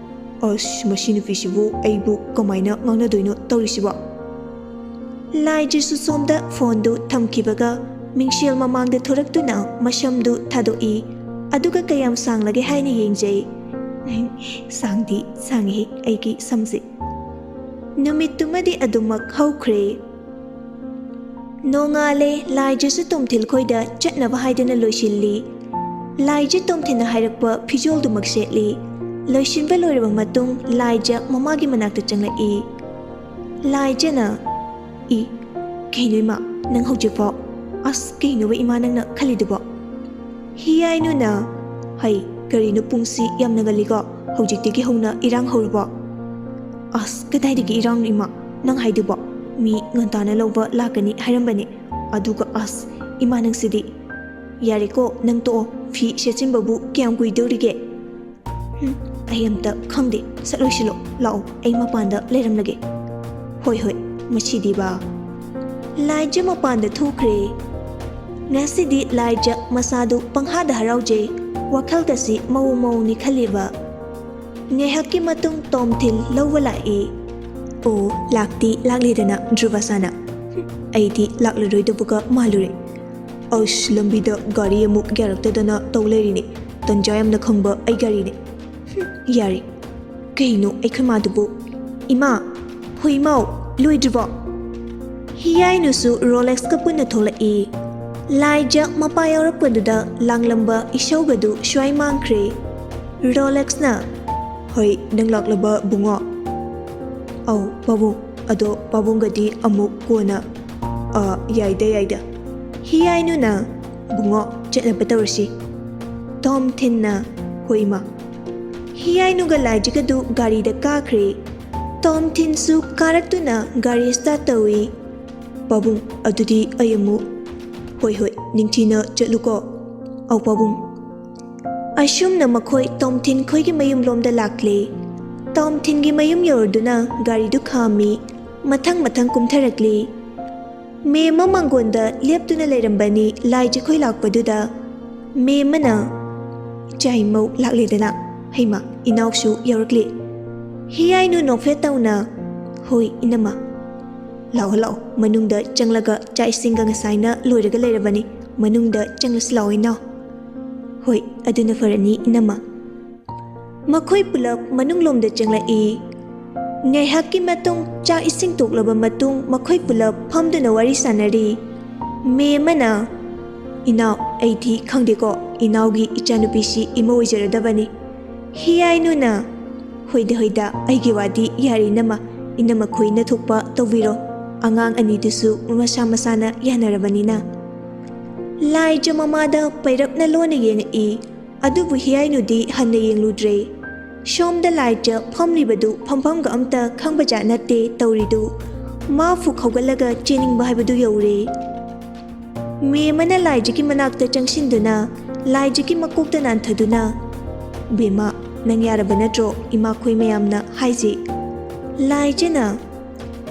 "ꯑꯁ, ꯃꯁꯤ ꯅꯨꯄꯤꯁꯤꯕꯨ ꯑꯩꯕꯨ ꯀꯃꯥꯏꯅ ꯉꯥꯡꯅꯗꯣꯏꯅꯣ ꯇꯧꯔꯤꯁꯤꯕꯣ?" ꯂꯥꯏꯖꯁꯨ ꯁꯣꯝꯗ ꯐꯣꯟꯗꯨ ꯊꯝꯈꯤꯕꯒ ꯃꯤꯡꯁꯦꯜ ꯃꯃꯥꯡꯗ ꯊꯣꯔꯛꯇꯨꯅ ꯃꯁꯝꯗꯨ ꯊꯥꯗꯣꯛꯏ꯫ ꯑꯗꯨꯒ ꯀꯌꯥꯝ ꯁꯥꯡꯂꯒꯦ ꯍꯥꯏꯅ ꯌꯦꯡꯖꯩ꯫ ꯁꯥꯡꯗꯤ ꯁꯥꯡꯉꯤꯍꯦ ꯑꯩꯒꯤ ꯁꯝꯁꯦ꯫ ꯅꯨꯃꯤꯠꯇꯨꯃꯗꯤ ꯑꯗꯨꯃꯛ ꯍꯧꯈ꯭ꯔꯦ꯫ ꯅꯣꯡꯉꯥꯜꯂꯦ, ꯂꯥꯏꯖꯁꯨ ꯇꯣꯝꯊꯤꯜ ꯈꯣꯏꯗ ꯆꯠꯅꯕ ꯍꯥꯏꯗꯨꯅ ꯂꯣꯏꯁꯤꯜꯂꯤ꯫ ꯂꯥꯏꯖ ꯇꯣꯝꯊꯤꯜꯅ ꯍꯥꯏꯔꯛꯄ ꯐꯤꯖꯣꯜꯗꯨꯃꯛ ꯁꯦꯠꯂꯤ꯫ ꯂꯣꯏꯁꯤꯟꯕ ꯂꯣꯏꯔꯕ ꯃꯇꯨꯡ ꯂꯥꯏꯖ ꯃꯃꯥꯒꯤ ꯃꯅꯥꯛꯇ ꯆꯪꯂꯛꯏ꯫ ꯂꯥꯏꯖꯅ, "ꯏ, ꯀꯩꯅꯣ ꯏꯃꯥ, ꯅꯪ ꯍꯧꯖꯤꯛꯐꯥꯎ? ꯑꯁ, ꯀꯩꯅꯣꯕ ꯏꯃꯥ ꯅꯪꯅ ꯈꯜꯂꯤꯗꯨꯕꯣ?" ꯍꯤꯌꯥꯏꯅꯨꯅ, "ꯍꯩ, ꯀꯔꯤꯅꯣ ꯄꯨꯡꯁꯤ ꯌꯥꯝꯅ ꯉꯜꯂꯤꯀꯣ? ꯍꯧꯖꯤꯛꯇꯒꯤ ꯍꯧꯅ ꯏꯔꯥꯡ ꯍꯧꯔꯕꯣ?" "ꯑꯁ, ꯀꯗꯥꯏꯗꯒꯤ ꯏꯔꯥꯡꯅꯣ ꯏꯃꯥ? ꯅꯪ ꯍꯥꯏꯗꯨꯕꯣ?" ꯃꯤ ꯉꯟꯇꯥꯅ ꯂꯧꯕ ꯂꯥꯛꯀꯅꯤ ꯍꯥꯏꯔꯝꯕꯅꯤ꯫ ꯑꯗꯨꯒ ꯑꯁ, ꯏꯃꯥ ꯅꯪꯁꯤꯗꯤ꯫ ꯌꯥꯔꯦꯀꯣ, ꯅꯪ ꯇꯣꯛꯑꯣ꯫ ꯐꯤ ꯁꯦꯠꯆꯤꯟꯕꯕꯨ ꯀꯌꯥꯝ ꯀꯨꯏꯗꯧꯔꯤꯒꯦ? ꯍꯨꯝ, ꯑꯩ ꯑꯝꯇ ꯈꯪꯗꯦ꯫ ꯁꯠ ꯂꯣꯏꯁꯤꯜꯂꯣ꯫ ꯂꯥꯛꯑꯣ, ꯑꯩ ꯃꯄꯥꯟꯗ ꯂꯩꯔꯝꯂꯒꯦ꯫ ꯍꯣꯏ ꯍꯣꯏ, ꯃꯁꯤꯗꯤꯕ꯫ ꯂꯥꯏꯖ ꯃꯄꯥꯟꯗ ꯊꯣꯛꯈ꯭ꯔꯦ꯫ ꯉꯁꯤꯗꯤ ꯂꯥꯏꯖ ꯃꯁꯥꯗꯨ ꯄꯪꯍꯥꯗ ꯍꯔꯥꯎꯖꯩ꯫ ꯋꯥꯈꯜꯒꯁꯤ ꯃꯑꯣꯡ ꯃꯑꯣꯡꯅꯤ ꯈꯜꯂꯤꯕ꯫ ꯉꯥꯏꯍꯥꯛꯀꯤ ꯃꯇꯨꯡ ꯇꯣꯝꯊꯤꯟ ꯂꯧꯕ ꯂꯥꯛꯏ꯫ ꯑꯣ, ꯂꯥꯛꯇꯤ ꯂꯥꯛꯂꯦꯗꯅ ꯙ꯭ꯔꯨꯕꯁꯥꯅ꯫ ꯑꯩꯗꯤ ꯂꯥꯛꯂꯔꯣꯏꯗꯕꯒ ꯃꯥꯜꯂꯨꯔꯦ꯫ ꯑꯁ, ꯂꯝꯕꯤꯗ ꯒꯥꯔꯤ ꯑꯃꯨꯛ ꯌꯥꯔꯛꯇꯗꯅ ꯇꯧ ꯂꯩꯔꯤꯅꯦ꯫ ꯇꯟꯖꯥ ꯌꯥꯝꯅ ꯈꯪꯕ ꯑꯩ ꯒꯥꯔꯤꯅꯦ꯫ ꯍꯨꯝ, ꯌꯥꯔꯦ꯫ ꯀꯩꯅꯣ ꯑꯩꯈꯣꯏ ꯃꯥꯗꯨꯕꯨ? ꯏꯃꯥ! ꯍꯣꯏ ꯏꯃꯥꯎ, ꯂꯣꯏꯗ꯭ꯔꯤꯕꯣ? ꯍꯤꯌꯥꯏꯅꯨꯁꯨ ꯔꯣꯂꯦꯛꯁꯀ ꯄꯨꯟꯅ ꯊꯣꯛꯂꯛꯏ꯫ ꯂꯥꯏꯖ ꯃꯄꯥ ꯌꯥꯎꯔꯛꯄꯗꯨꯗ ꯂꯥꯡꯂꯝꯕ ꯏꯁꯧꯒꯗꯨ ꯁ꯭ꯋꯥꯏ ꯃꯥꯡꯈ꯭ꯔꯦ꯫ ꯔꯣꯂꯦꯛꯁꯅ, "ꯍꯣꯏ, ꯅꯪ ꯂꯥꯛꯂꯕ ꯕꯨꯡꯉꯣ?" "ꯑꯧ ꯄꯥꯕꯨꯡ, ꯑꯗꯣ ꯄꯥꯕꯨꯡꯒꯗꯤ ꯑꯃꯨꯛ ꯀꯣꯟꯅ"꯫ "ꯑ, ꯌꯥꯏꯗ ꯌꯥꯏꯗ"꯫ ꯍꯤꯌꯥꯏꯅꯨꯅ, "ꯕꯨꯡꯉꯣ, ꯆꯠꯅꯕ ꯇꯧꯔꯁꯤ"꯫ ꯇꯣꯝꯊꯤꯟꯅ, "ꯍꯣꯏ ꯏꯃꯥ"꯫ ꯍꯤꯌꯥꯏꯅꯨꯒ ꯂꯥꯏꯖꯒꯗꯨ ꯒꯥꯔꯤꯗ ꯀꯥꯈ꯭ꯔꯦ꯫ ꯇꯣꯝꯊꯤꯟꯁꯨ ꯀꯥꯔꯛꯇꯨꯅ ꯒꯥꯔꯤ ꯁ꯭ꯇꯥꯔꯠ ꯇꯧꯏ꯫ "ꯄꯥꯕꯨꯡ, ꯑꯗꯨꯗꯤ ꯑꯩ ꯑꯃꯨꯛ"꯫ "ꯍꯣꯏ ꯍꯣꯏ, ꯅꯤꯡꯊꯤꯅ ꯆꯠꯂꯨꯀꯣ"꯫ "ꯑꯧ ꯄꯥꯕꯨꯡ"꯫ ꯑꯁꯨꯝꯅ ꯃꯈꯣꯏ ꯇꯣꯝꯊꯤꯟ ꯈꯣꯏꯒꯤ ꯃꯌꯨꯝꯂꯣꯝꯗ ꯂꯥꯛꯂꯦ꯫ ꯇꯣꯝꯊꯤꯟꯒꯤ ꯃꯌꯨꯝ ꯌꯧꯔꯗꯨꯅ ꯒꯥꯔꯤꯗꯨ ꯈꯥꯝꯃꯤ꯫ ꯃꯊꯪ ꯃꯊꯪ ꯀꯨꯝꯊꯔꯛꯂꯤ꯫ ꯃꯦꯝꯃ ꯃꯥꯡꯒꯣꯟꯗ ꯂꯦꯞꯇꯨꯅ ꯂꯩꯔꯝꯕꯅꯤ ꯂꯥꯏꯖꯈꯣꯏ ꯂꯥꯛꯄꯗꯨꯗ꯫ ꯃꯦꯝꯃꯅ, "ꯏꯆꯥ ꯏꯃꯧ ꯂꯥꯛꯂꯦꯗꯅ꯫ ꯍꯩꯃꯥ, ꯏꯅꯥꯎꯁꯨ ꯌꯥꯎꯔꯛꯂꯦ"꯫ ꯍꯤꯌꯥꯏꯅꯨ ꯅꯣꯛꯐꯦꯠ ꯇꯧꯅ, "ꯍꯣꯏ ꯏꯅꯝꯃ"꯫ "ꯂꯥꯛꯑꯣ ꯂꯥꯛꯑꯣ, ꯃꯅꯨꯡꯗ ꯆꯪꯂꯒ ꯆꯥꯛ ꯏꯁꯤꯡꯒ ꯉꯁꯥꯏꯅ ꯂꯣꯏꯔꯒ ꯂꯩꯔꯕꯅꯤ꯫ ꯃꯅꯨꯡꯗ ꯆꯪꯂꯁꯤ ꯂꯥꯛꯑꯣ ꯏꯅꯥꯎ"꯫ "ꯍꯣꯏ, ꯑꯗꯨꯅ ꯐꯔꯅꯤ ꯏꯅꯝꯃ"꯫ ꯃꯈꯣꯏ ꯄꯨꯂꯞ ꯃꯅꯨꯡꯂꯣꯝꯗ ꯆꯪꯂꯛꯏ꯫ ꯉꯥꯏꯍꯥꯛꯀꯤ ꯃꯇꯨꯡ ꯆꯥꯛ ꯏꯁꯤꯡ ꯇꯣꯛꯂꯕ ꯃꯇꯨꯡ ꯃꯈꯣꯏ ꯄꯨꯂꯞ ꯐꯝꯗꯨꯅ ꯋꯥꯔꯤ ꯁꯥꯟꯅꯔꯤ꯫ ꯃꯦꯝꯃꯅ, "ꯏꯅꯥꯎ, ꯑꯩꯗꯤ ꯈꯪꯗꯦꯀꯣ, ꯏꯅꯥꯎꯒꯤ ꯏꯆꯥꯅꯨꯄꯤꯁꯤ ꯏꯃꯧ ꯑꯣꯏꯖꯔꯗꯕꯅꯤ"꯫ ꯍꯤꯌꯥꯏꯅꯨꯅ, "ꯍꯣꯏꯗ ꯍꯣꯏꯗ, ꯑꯩꯒꯤ ꯋꯥꯗꯤ ꯌꯥꯔꯦ ꯏꯅꯝꯃ, ꯏꯅꯝꯃ ꯈꯣꯏꯅ ꯊꯣꯛꯄ ꯇꯧꯕꯤꯔꯣ꯫ ꯑꯉꯥꯡ ꯑꯅꯤꯗꯨꯁꯨ ꯃꯁꯥ ꯃꯁꯥꯅ ꯌꯥꯅꯔꯕꯅꯤꯅ"꯫ ꯂꯥꯏꯖ ꯃꯃꯥꯗ ꯄꯩꯔꯞꯅ ꯂꯣꯟꯅ ꯌꯦꯡꯉꯛꯏ꯫ ꯑꯗꯨꯕꯨ ꯍꯤꯌꯥꯏꯅꯨꯗꯤ ꯍꯟꯅ ꯌꯦꯡꯂꯨꯗ꯭ꯔꯦ꯫ ꯁꯣꯝꯗ ꯂꯥꯏꯖ ꯐꯝꯂꯤꯕꯗꯨ ꯐꯝꯐꯝꯒ ꯑꯝꯇ ꯈꯪꯕꯖꯥꯠ ꯅꯠꯇꯦ ꯇꯧꯔꯤꯗꯨ꯫ ꯃꯥ ꯐꯨꯛ ꯍꯧꯒꯠꯂꯒ ꯆꯦꯟꯅꯤꯡꯕ ꯍꯥꯏꯕꯗꯨ ꯌꯧꯔꯦ꯫ ꯃꯦꯝꯃꯅ ꯂꯥꯏꯖꯒꯤ ꯃꯅꯥꯛꯇ ꯆꯪꯁꯤꯟꯗꯨꯅ ꯂꯥꯏꯖꯒꯤ ꯃꯀꯣꯛꯇ ꯅꯥꯟꯊꯗꯨꯅ, "ꯕꯦꯝꯃ, ꯅꯪ ꯌꯥꯔꯕ ꯅꯠꯇ꯭ꯔꯣ ꯏꯃꯥꯈꯣꯏ ꯃꯌꯥꯝꯅ ꯍꯥꯏꯁꯦ?" ꯂꯥꯏꯖꯅ,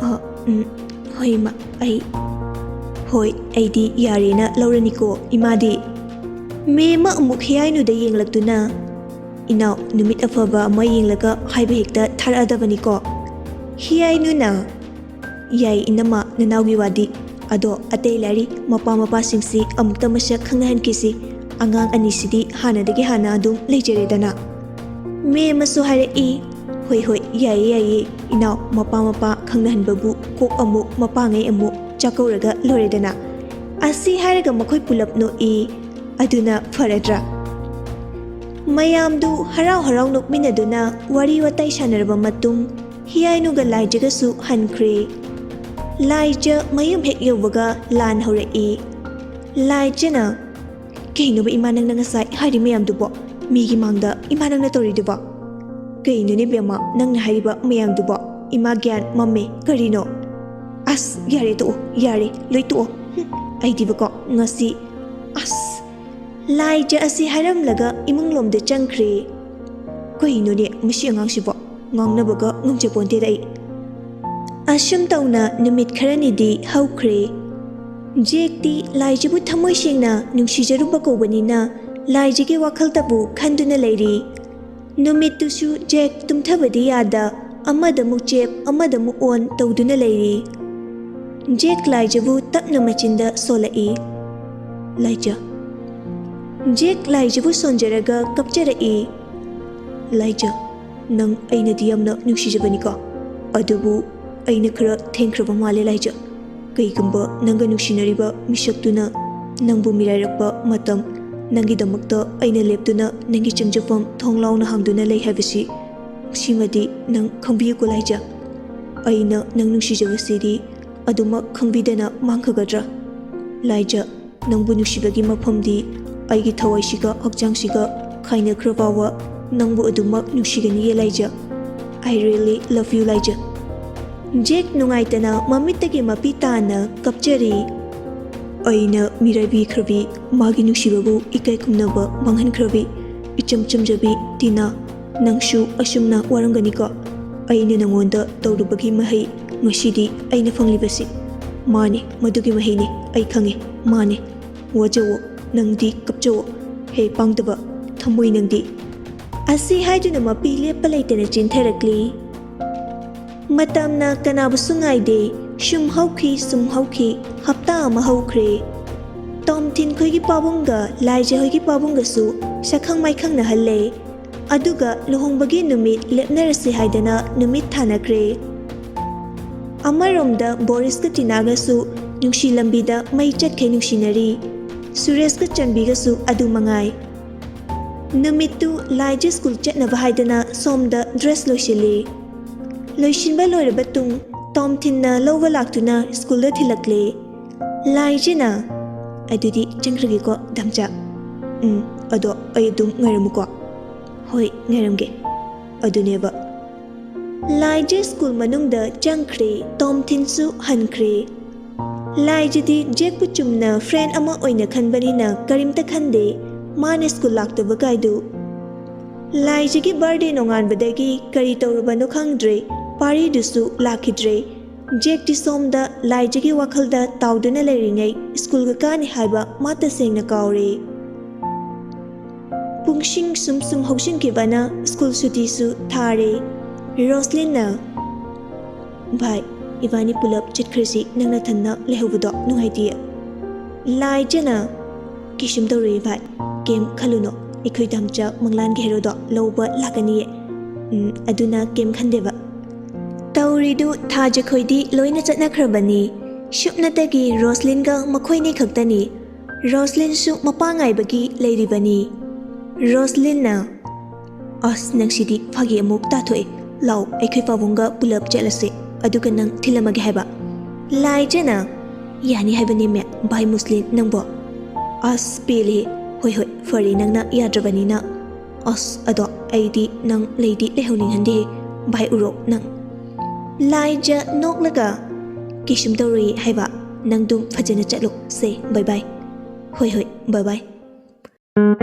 "ꯑ, ꯎꯝ, ꯍꯣꯏ ꯏꯃꯥ, ꯑꯩ, ꯍꯣꯏ, ꯑꯩꯗꯤ ꯌꯥꯔꯦꯅ ꯂꯧꯔꯅꯤꯀꯣ ꯏꯃꯥꯗꯤ?" ꯃꯦꯝꯃ ꯑꯃꯨꯛ ꯍꯤꯌꯥꯏꯅꯨꯗ ꯌꯦꯡꯂꯛꯇꯨꯅ, "ꯏꯅꯥꯎ, ꯅꯨꯃꯤꯠ ꯑꯐꯕ ꯑꯃ ꯌꯦꯡꯂꯒ ꯍꯥꯏꯕ ꯍꯦꯛꯇ ꯊꯥꯔꯛꯑꯗꯕꯅꯤꯀꯣ?" ꯍꯤꯌꯥꯏꯅꯨꯅ, "ꯌꯥꯏ ꯏꯅꯝꯃ, ꯅꯅꯥꯎꯒꯤ ꯋꯥꯗꯤ꯫ ꯑꯗꯣ ꯑꯇꯩ ꯂꯥꯏꯔꯤ, ꯃꯄꯥ ꯃꯄꯥꯁꯤꯡꯁꯤ ꯑꯃꯨꯛꯇ ꯃꯁꯛ ꯈꯪꯅꯍꯟꯈꯤꯁꯤ꯫ ꯑꯉꯥꯡ ꯑꯅꯤꯁꯤꯗꯤ ꯍꯥꯟꯅꯗꯒꯤ ꯍꯥꯟꯅ ꯑꯗꯨꯝ ꯂꯩꯖꯔꯦꯗꯅ꯫" ꯃꯦꯝꯃꯁꯨ ꯍꯥꯏꯔꯛꯏ, "ꯍꯣꯏ, ꯍꯣꯏ, ꯌꯥꯏꯌꯦ, ꯌꯥꯏꯌꯦ꯫ ꯏꯅꯥꯎ, ꯃꯄꯥ ꯃꯄꯥ ꯈꯪꯅꯍꯟꯕꯕꯨ ꯀꯣꯛ ꯑꯃꯨꯛ ꯃꯄꯥꯉꯩ ꯑꯃꯨꯛ ꯆꯥꯛꯀꯧꯔꯒ ꯂꯣꯏꯔꯦꯗꯅ꯫" ꯑꯁꯤ ꯍꯥꯏꯔꯒ ꯃꯈꯣꯏ ꯄꯨꯂꯞ ꯅꯣꯛꯏ꯫ ꯑꯗꯨꯅ ꯐꯔꯗ꯭ꯔꯥ? ꯃꯌꯥꯝꯗꯨ ꯍꯔꯥꯎ ꯍꯔꯥꯎ ꯅꯣꯛꯃꯤꯟꯅꯗꯨꯅ ꯋꯥꯔꯤ ꯋꯥꯇꯥꯏ ꯁꯥꯟꯅꯔꯕ ꯃꯇꯨꯡ, ꯍꯤꯌꯥꯏꯅꯨꯒ ꯂꯥꯏꯖꯒꯁꯨ ꯍꯟꯈ꯭ꯔꯦ꯫ ꯂꯥꯏꯖ ꯃꯌꯨꯝ ꯍꯦꯛ ꯌꯧꯕꯒ ꯂꯥꯟ ꯍꯧꯔꯛꯏ꯫ ꯂꯥꯏꯖꯅ, "ꯀꯩꯅꯣꯕ ꯏꯃꯥ ꯅꯪꯅ ꯉꯁꯥꯏ ꯍꯥꯏꯔꯤ ꯃꯌꯥꯝꯗꯨꯕꯣ? ꯃꯤꯒꯤ ꯃꯥꯡꯗ ꯏꯃꯥ ꯅꯪꯅ ꯇꯧꯔꯤꯗꯨꯕꯣ? ꯀꯩꯅꯣꯅꯦ ꯕꯦꯝꯃ ꯅꯪꯅ ꯍꯥꯏꯔꯤꯕ ꯃꯌꯥꯝꯗꯨꯕꯣ? ꯏꯃꯥ ꯒ꯭ꯌꯥꯟ ꯃꯝꯃꯦ ꯀꯔꯤꯅꯣ?" "ꯑꯁ, ꯌꯥꯔꯦ ꯇꯣꯛꯑꯣ, ꯌꯥꯔꯦ, ꯂꯣꯏ ꯇꯣꯛꯑꯣ꯫ ꯍꯨꯝ, ꯑꯩꯗꯤꯕꯀꯣ ꯉꯁꯤ, ꯑꯁ꯫" ꯂꯥꯏꯖ ꯑꯁꯤ ꯍꯥꯏꯔꯝꯂꯒ ꯏꯃꯨꯡꯂꯣꯝꯗ ꯆꯪꯈ꯭ꯔꯦ꯫ "ꯀꯩꯅꯣꯅꯦ ꯃꯁꯤ ꯑꯉꯥꯡꯁꯤꯕꯣ? ꯉꯥꯡꯅꯕꯒ ꯉꯝꯖꯄꯣꯟꯇꯦꯗ ꯑꯩ꯫" ꯑꯁꯨꯝ ꯇꯧꯅ ꯅꯨꯃꯤꯠ ꯈꯔꯅꯤꯗꯤ ꯍꯧꯈ꯭ꯔꯦ꯫ ꯖꯦꯛꯇꯤ ꯂꯥꯏꯖꯕꯨ ꯊꯃꯣꯏ ꯁꯦꯡꯅ ꯅꯨꯡꯁꯤꯖꯔꯨꯕ ꯀꯧꯕꯅꯤꯅ ꯂꯥꯏꯖꯒꯤ ꯋꯥꯈꯜꯇꯕꯨ ꯈꯟꯗꯨꯅ ꯂꯩꯔꯤ꯫ ꯅꯨꯃꯤꯠꯇꯨꯁꯨ ꯖꯦꯛ ꯇꯨꯝꯊꯕꯗꯤ ꯌꯥꯗ, ꯑꯃꯗꯃꯨꯛ ꯆꯦꯞ, ꯑꯃꯗꯃꯨꯛ ꯑꯣꯟ ꯇꯧꯗꯨꯅ ꯂꯩꯔꯤ꯫ ꯖꯦꯛ ꯂꯥꯏꯖꯕꯨ ꯇꯞꯅ ꯃꯆꯤꯟꯗ ꯁꯣꯜꯂꯛꯏ꯫ ꯂꯥꯏꯖ꯫ ꯖꯦꯛ ꯂꯥꯏꯖꯕꯨ ꯁꯣꯟꯖꯔꯒ ꯀꯞꯆꯔꯛꯏ꯫ "ꯂꯥꯏꯖ, ꯅꯪ ꯑꯩꯅꯗꯤ ꯌꯥꯝꯅ ꯅꯨꯡꯁꯤꯖꯕꯅꯤꯀꯣ, ꯑꯗꯨꯕꯨ ꯑꯩꯅ ꯈꯔ ꯊꯦꯡꯈ꯭ꯔꯕ ꯃꯥꯜꯂꯦ ꯂꯥꯏꯖ꯫ ꯀꯩꯒꯨꯝꯕ ꯅꯪꯒ ꯅꯨꯡꯁꯤꯅꯔꯤꯕ ꯃꯤꯁꯛꯇꯨꯅ ꯅꯪꯕꯨ ꯃꯤꯔꯥꯏꯔꯛꯄ ꯃꯇꯝ, ꯅꯪꯒꯤꯗꯃꯛꯇ ꯑꯩꯅ ꯂꯦꯞꯇꯨꯅ ꯅꯪꯒꯤ ꯆꯪꯖꯐꯝ ꯊꯣꯡ ꯂꯥꯎꯅ ꯍꯥꯡꯗꯨꯅ ꯂꯩ ꯍꯥꯏꯕꯁꯤ, ꯁꯤꯃꯗꯤ ꯅꯪ ꯈꯪꯕꯤꯌꯨꯀꯣ ꯂꯥꯏꯖ꯫ ꯑꯩꯅ ꯅꯪ ꯅꯨꯡꯁꯤꯖꯕꯁꯤꯗꯤ ꯑꯗꯨꯃꯛ ꯈꯪꯕꯤꯗꯅ ꯃꯥꯡꯈꯒꯗ꯭ꯔꯥ? ꯂꯥꯏꯖ, ꯅꯪꯕꯨ ꯅꯨꯡꯁꯤꯕꯒꯤ ꯃꯐꯝꯗꯤ ꯑꯩꯒꯤ ꯊꯋꯥꯏꯁꯤꯒ ꯍꯛꯆꯥꯡꯁꯤꯒ ꯈꯥꯏꯅꯈ꯭ꯔ ꯐꯥꯎꯕ ꯅꯪꯕꯨ ꯑꯗꯨꯃꯛ ꯅꯨꯡꯁꯤꯒꯅꯤꯌꯦ ꯂꯥꯏꯖ꯫ I really love you ꯂꯥꯏꯖ꯫" ꯖꯦꯛ ꯅꯨꯡꯉꯥꯏꯇꯅ ꯃꯃꯤꯠꯇꯒꯤ ꯃꯄꯤ ꯇꯥꯅ ꯀꯞꯆꯔꯤ꯫ ꯑꯩꯅ ꯃꯤꯔꯥꯏꯕꯤꯈ꯭ꯔꯕꯤ, ꯃꯥꯒꯤ ꯅꯨꯡꯁꯤꯕꯕꯨ ꯏꯀꯥꯏ ꯈꯨꯝꯅꯕ ꯃꯥꯡꯍꯟꯈ꯭ꯔꯕꯤ, ꯏꯆꯝ ꯆꯝꯖꯕꯤ ꯇꯤꯅꯥ, ꯅꯪꯁꯨ ꯑꯁꯨꯝꯅ ꯋꯥꯔꯝꯒꯅꯤꯀꯣ꯫ ꯑꯩꯅ ꯅꯉꯣꯟꯗ ꯇꯧꯔꯨꯕꯒꯤ ꯃꯍꯩ ꯉꯁꯤꯗꯤ ꯑꯩꯅ ꯐꯪꯂꯤꯕꯁꯤ꯫ ꯃꯥꯅꯤ, ꯃꯗꯨꯒꯤ ꯃꯍꯩꯅꯤ, ꯑꯩ ꯈꯪꯉꯤ, ꯃꯥꯅꯤ꯫ ꯋꯥꯖꯧꯋꯣ, ꯅꯪꯗꯤ ꯀꯞꯆꯧꯋꯣ꯫ ꯍꯦ ꯄꯥꯡꯗꯕ ꯊꯃꯣꯏ ꯅꯪꯗꯤ꯫ ꯑꯁꯤ ꯍꯥꯏꯗꯨꯅ ꯃꯄꯤ ꯂꯦꯞꯄ ꯂꯩꯇꯅ ꯆꯦꯟꯊꯔꯛꯂꯤ꯫ ꯃꯇꯝꯅ ꯀꯅꯥꯕꯨꯁꯨ ꯉꯥꯏꯗꯦ꯫ ꯁꯨꯝ ꯍꯧꯈꯤ, ꯁꯨꯝ ꯍꯧꯈꯤ꯫ ꯍꯞꯇꯥ ꯑꯃ ꯍꯧꯈ꯭ꯔꯦ꯫ ꯇꯣꯝꯊꯤꯟ ꯈꯣꯏꯒꯤ ꯄꯥꯕꯨꯡꯒ ꯂꯥꯏꯖ ꯍꯣꯏꯒꯤ ꯄꯥꯕꯨꯡꯒꯁꯨ ꯁꯛꯈꯪ ꯃꯥꯏꯈꯪꯅꯍꯜꯂꯦ꯫ ꯑꯗꯨꯒ ꯂꯨꯍꯣꯡꯕꯒꯤ ꯅꯨꯃꯤꯠ ꯂꯦꯞꯅꯔꯁꯤ ꯍꯥꯏꯗꯅ ꯅꯨꯃꯤꯠ ꯊꯥꯅꯈ꯭ꯔꯦ꯫ ꯑꯃꯔꯣꯝꯗ ꯕꯣꯔꯤꯁꯀ ꯇꯤꯅꯥꯒꯁꯨ ꯅꯨꯡꯁꯤ ꯂꯝꯕꯤꯗ ꯃꯩ ꯆꯠꯈꯩ ꯅꯨꯡꯁꯤꯅꯔꯤ꯫ ꯁꯨꯔꯦꯁꯀ ꯆꯟꯕꯤꯒꯁꯨ ꯑꯗꯨ ꯃꯉꯥꯏ꯫ ꯅꯨꯃꯤꯠꯇꯨ ꯂꯥꯏꯖ ꯁ꯭ꯀꯨꯜ ꯆꯠꯅꯕ ꯍꯥꯏꯗꯅ ꯁꯣꯝꯗ ꯗ꯭ꯔꯦꯁ ꯂꯣꯏꯁꯤꯜꯂꯤ꯫ ꯂꯣꯏꯁꯤꯟꯕ ꯂꯣꯏꯔꯕ ꯇꯨꯡ ꯇꯣꯝꯊꯤꯟꯅ ꯂꯧꯕ ꯂꯥꯛꯇꯨꯅ ꯁ꯭ꯀꯨꯜꯗ ꯊꯤꯜꯂꯛꯂꯦ꯫ ꯂꯥꯏꯖꯅ, "ꯑꯗꯨꯗꯤ ꯆꯪꯈ꯭ꯔꯒꯦꯀꯣ, ꯗꯥꯝꯆꯥ꯫ ꯎꯝ, ꯑꯗꯣ ꯑꯩ ꯑꯗꯨꯝ ꯉꯥꯏꯔꯝꯃꯨꯀꯣ꯫" "ꯍꯣꯏ, ꯉꯥꯏꯔꯝꯒꯦ꯫" ꯑꯗꯨꯅꯦꯕ꯫ ꯂꯥꯏꯖ ꯁ꯭ꯀꯨꯜ ꯃꯅꯨꯡꯗ ꯆꯪꯈ꯭ꯔꯦ, ꯇꯣꯝꯊꯤꯟꯁꯨ ꯍꯟꯈ꯭ꯔꯦ꯫ ꯂꯥꯏꯖꯗꯤ ꯖꯦꯛꯄꯨ ꯆꯨꯝꯅ ꯐ꯭ꯔꯦꯟ ꯑꯃ ꯑꯣꯏꯅ ꯈꯟꯕꯅꯤꯅ ꯀꯔꯤꯝꯇ ꯈꯟꯗꯦ, ꯃꯥꯅ ꯁ꯭ꯀꯨꯜ ꯂꯥꯛꯇꯕ ꯀꯥꯏꯗꯨ꯫ ꯂꯥꯏꯖꯒꯤ ꯕꯥꯔꯗꯦ ꯅꯣꯡꯉꯥꯟꯕꯗꯒꯤ ꯀꯔꯤ ꯇꯧꯔꯨꯕꯅꯣ ꯈꯪꯗ꯭ꯔꯦ, ꯄꯥꯔꯤꯗꯨꯁꯨ ꯂꯥꯛꯈꯤꯗ꯭ꯔꯦ꯫ ꯖꯦꯛꯇꯤ ꯁꯣꯝꯗ ꯂꯥꯏꯖꯒꯤ ꯋꯥꯈꯜꯗ ꯇꯥꯎꯗꯨꯅ ꯂꯩꯔꯤꯉꯩ ꯁ꯭ꯀꯨꯜꯒ ꯀꯥꯅꯤ ꯍꯥꯏꯕ ꯃꯥ ꯇꯁꯦꯡꯅ ꯀꯥꯎꯔꯦ꯫ ꯄꯨꯡꯁꯤꯡ ꯁꯨꯝ ꯁꯨꯝ ꯍꯧꯖꯤꯟꯈꯤꯕꯅ ꯁ꯭ꯀꯨꯜ ꯁꯨꯇꯤꯁꯨ ꯊꯥꯔꯦ꯫ ꯔꯣꯁꯂꯤꯟꯅ, "ꯚꯥꯏ, ꯏꯕꯥꯅꯤ ꯄꯨꯂꯞ ꯆꯠꯈ꯭ꯔꯁꯤ, ꯅꯪ ꯅꯊꯟꯅ ꯂꯩꯍꯧꯕꯗꯣ ꯅꯨꯡꯉꯥꯏꯇꯦ꯫" ꯂꯥꯏꯖꯅ, "ꯀꯩꯁꯨꯝ ꯇꯧꯔꯣꯏꯌꯦ ꯚꯥꯏ, ꯀꯩꯝ ꯈꯜꯂꯨꯅꯣ, ꯑꯩꯈꯣꯏ ꯗꯥꯝꯆꯥ ꯃꯪꯂꯥꯟꯒꯤ ꯍꯦꯔꯣꯗꯣ ꯂꯧꯕ ꯂꯥꯛꯀꯅꯤꯌꯦ꯫ ꯎꯝ, ꯑꯗꯨꯅ ꯀꯩꯝ ꯈꯟꯗꯦꯕ꯫" ꯇꯧꯔꯤꯗꯨ ꯊꯥꯖꯈꯣꯏꯗꯤ ꯂꯣꯏꯅ ꯆꯠꯅꯈ꯭ꯔꯕꯅꯤ꯫ ꯁꯨꯞꯅꯇꯒꯤ ꯔꯣꯁꯂꯤꯟꯒ ꯃꯈꯣꯏꯅꯤ ꯈꯛꯇꯅꯤ꯫ ꯔꯣꯁꯂꯤꯟꯁꯨ ꯃꯄꯥ ꯉꯥꯏꯕꯒꯤ ꯂꯩꯔꯤꯕꯅꯤ꯫ ꯔꯣꯁꯂꯤꯟꯅ, "ꯑꯁ, ꯅꯪꯁꯤꯗꯤ ꯐꯥꯒꯤ ꯑꯃꯨꯛ ꯇꯥꯊꯣꯛꯑꯦ꯫ ꯂꯥꯎ, ꯑꯩꯈꯣꯏ ꯄꯥꯕꯨꯡꯒ ꯄꯨꯂꯞ ꯆꯠꯂꯁꯦ, ꯑꯗꯨꯒ ꯅꯪ ꯊꯤꯜꯂꯝꯃꯒꯦ ꯍꯥꯏꯕ?" ꯂꯥꯏꯖꯅ, "ꯌꯥꯅꯤ ꯍꯥꯏꯕꯅꯦꯃꯦ, ꯚꯥꯏ ꯃꯨꯁꯂꯤꯟ ꯅꯪꯕꯣ꯫" "ꯑꯁ, ꯄꯦꯜꯂꯦꯍꯦ꯫ ꯍꯣꯏ, ꯍꯣꯏ, ꯐꯔꯦ, ꯅꯪꯅ ꯌꯥꯗ꯭ꯔꯕꯅꯤꯅ꯫ ꯑꯁ, ꯑꯗꯣ ꯑꯩꯗꯤ ꯅꯪ ꯂꯩꯗꯤ ꯂꯩꯍꯧꯅꯤꯡꯍꯟꯗꯦꯍꯦ, ꯚꯥꯏ ꯎꯔꯣꯛ ꯅꯪ꯫" ꯂꯥꯏꯖ ꯅꯣꯛꯂꯒ, "ꯀꯩꯁꯨꯝ ꯇꯧꯔꯣꯏꯌꯦ ꯍꯥꯏꯕ, ꯅꯪꯗꯨꯝ ꯐꯖꯅ ꯆꯠꯂꯨ꯫ ꯁꯦ, bye bye꯫ ꯍꯣꯏ ꯍꯣꯏ, bye bye"꯫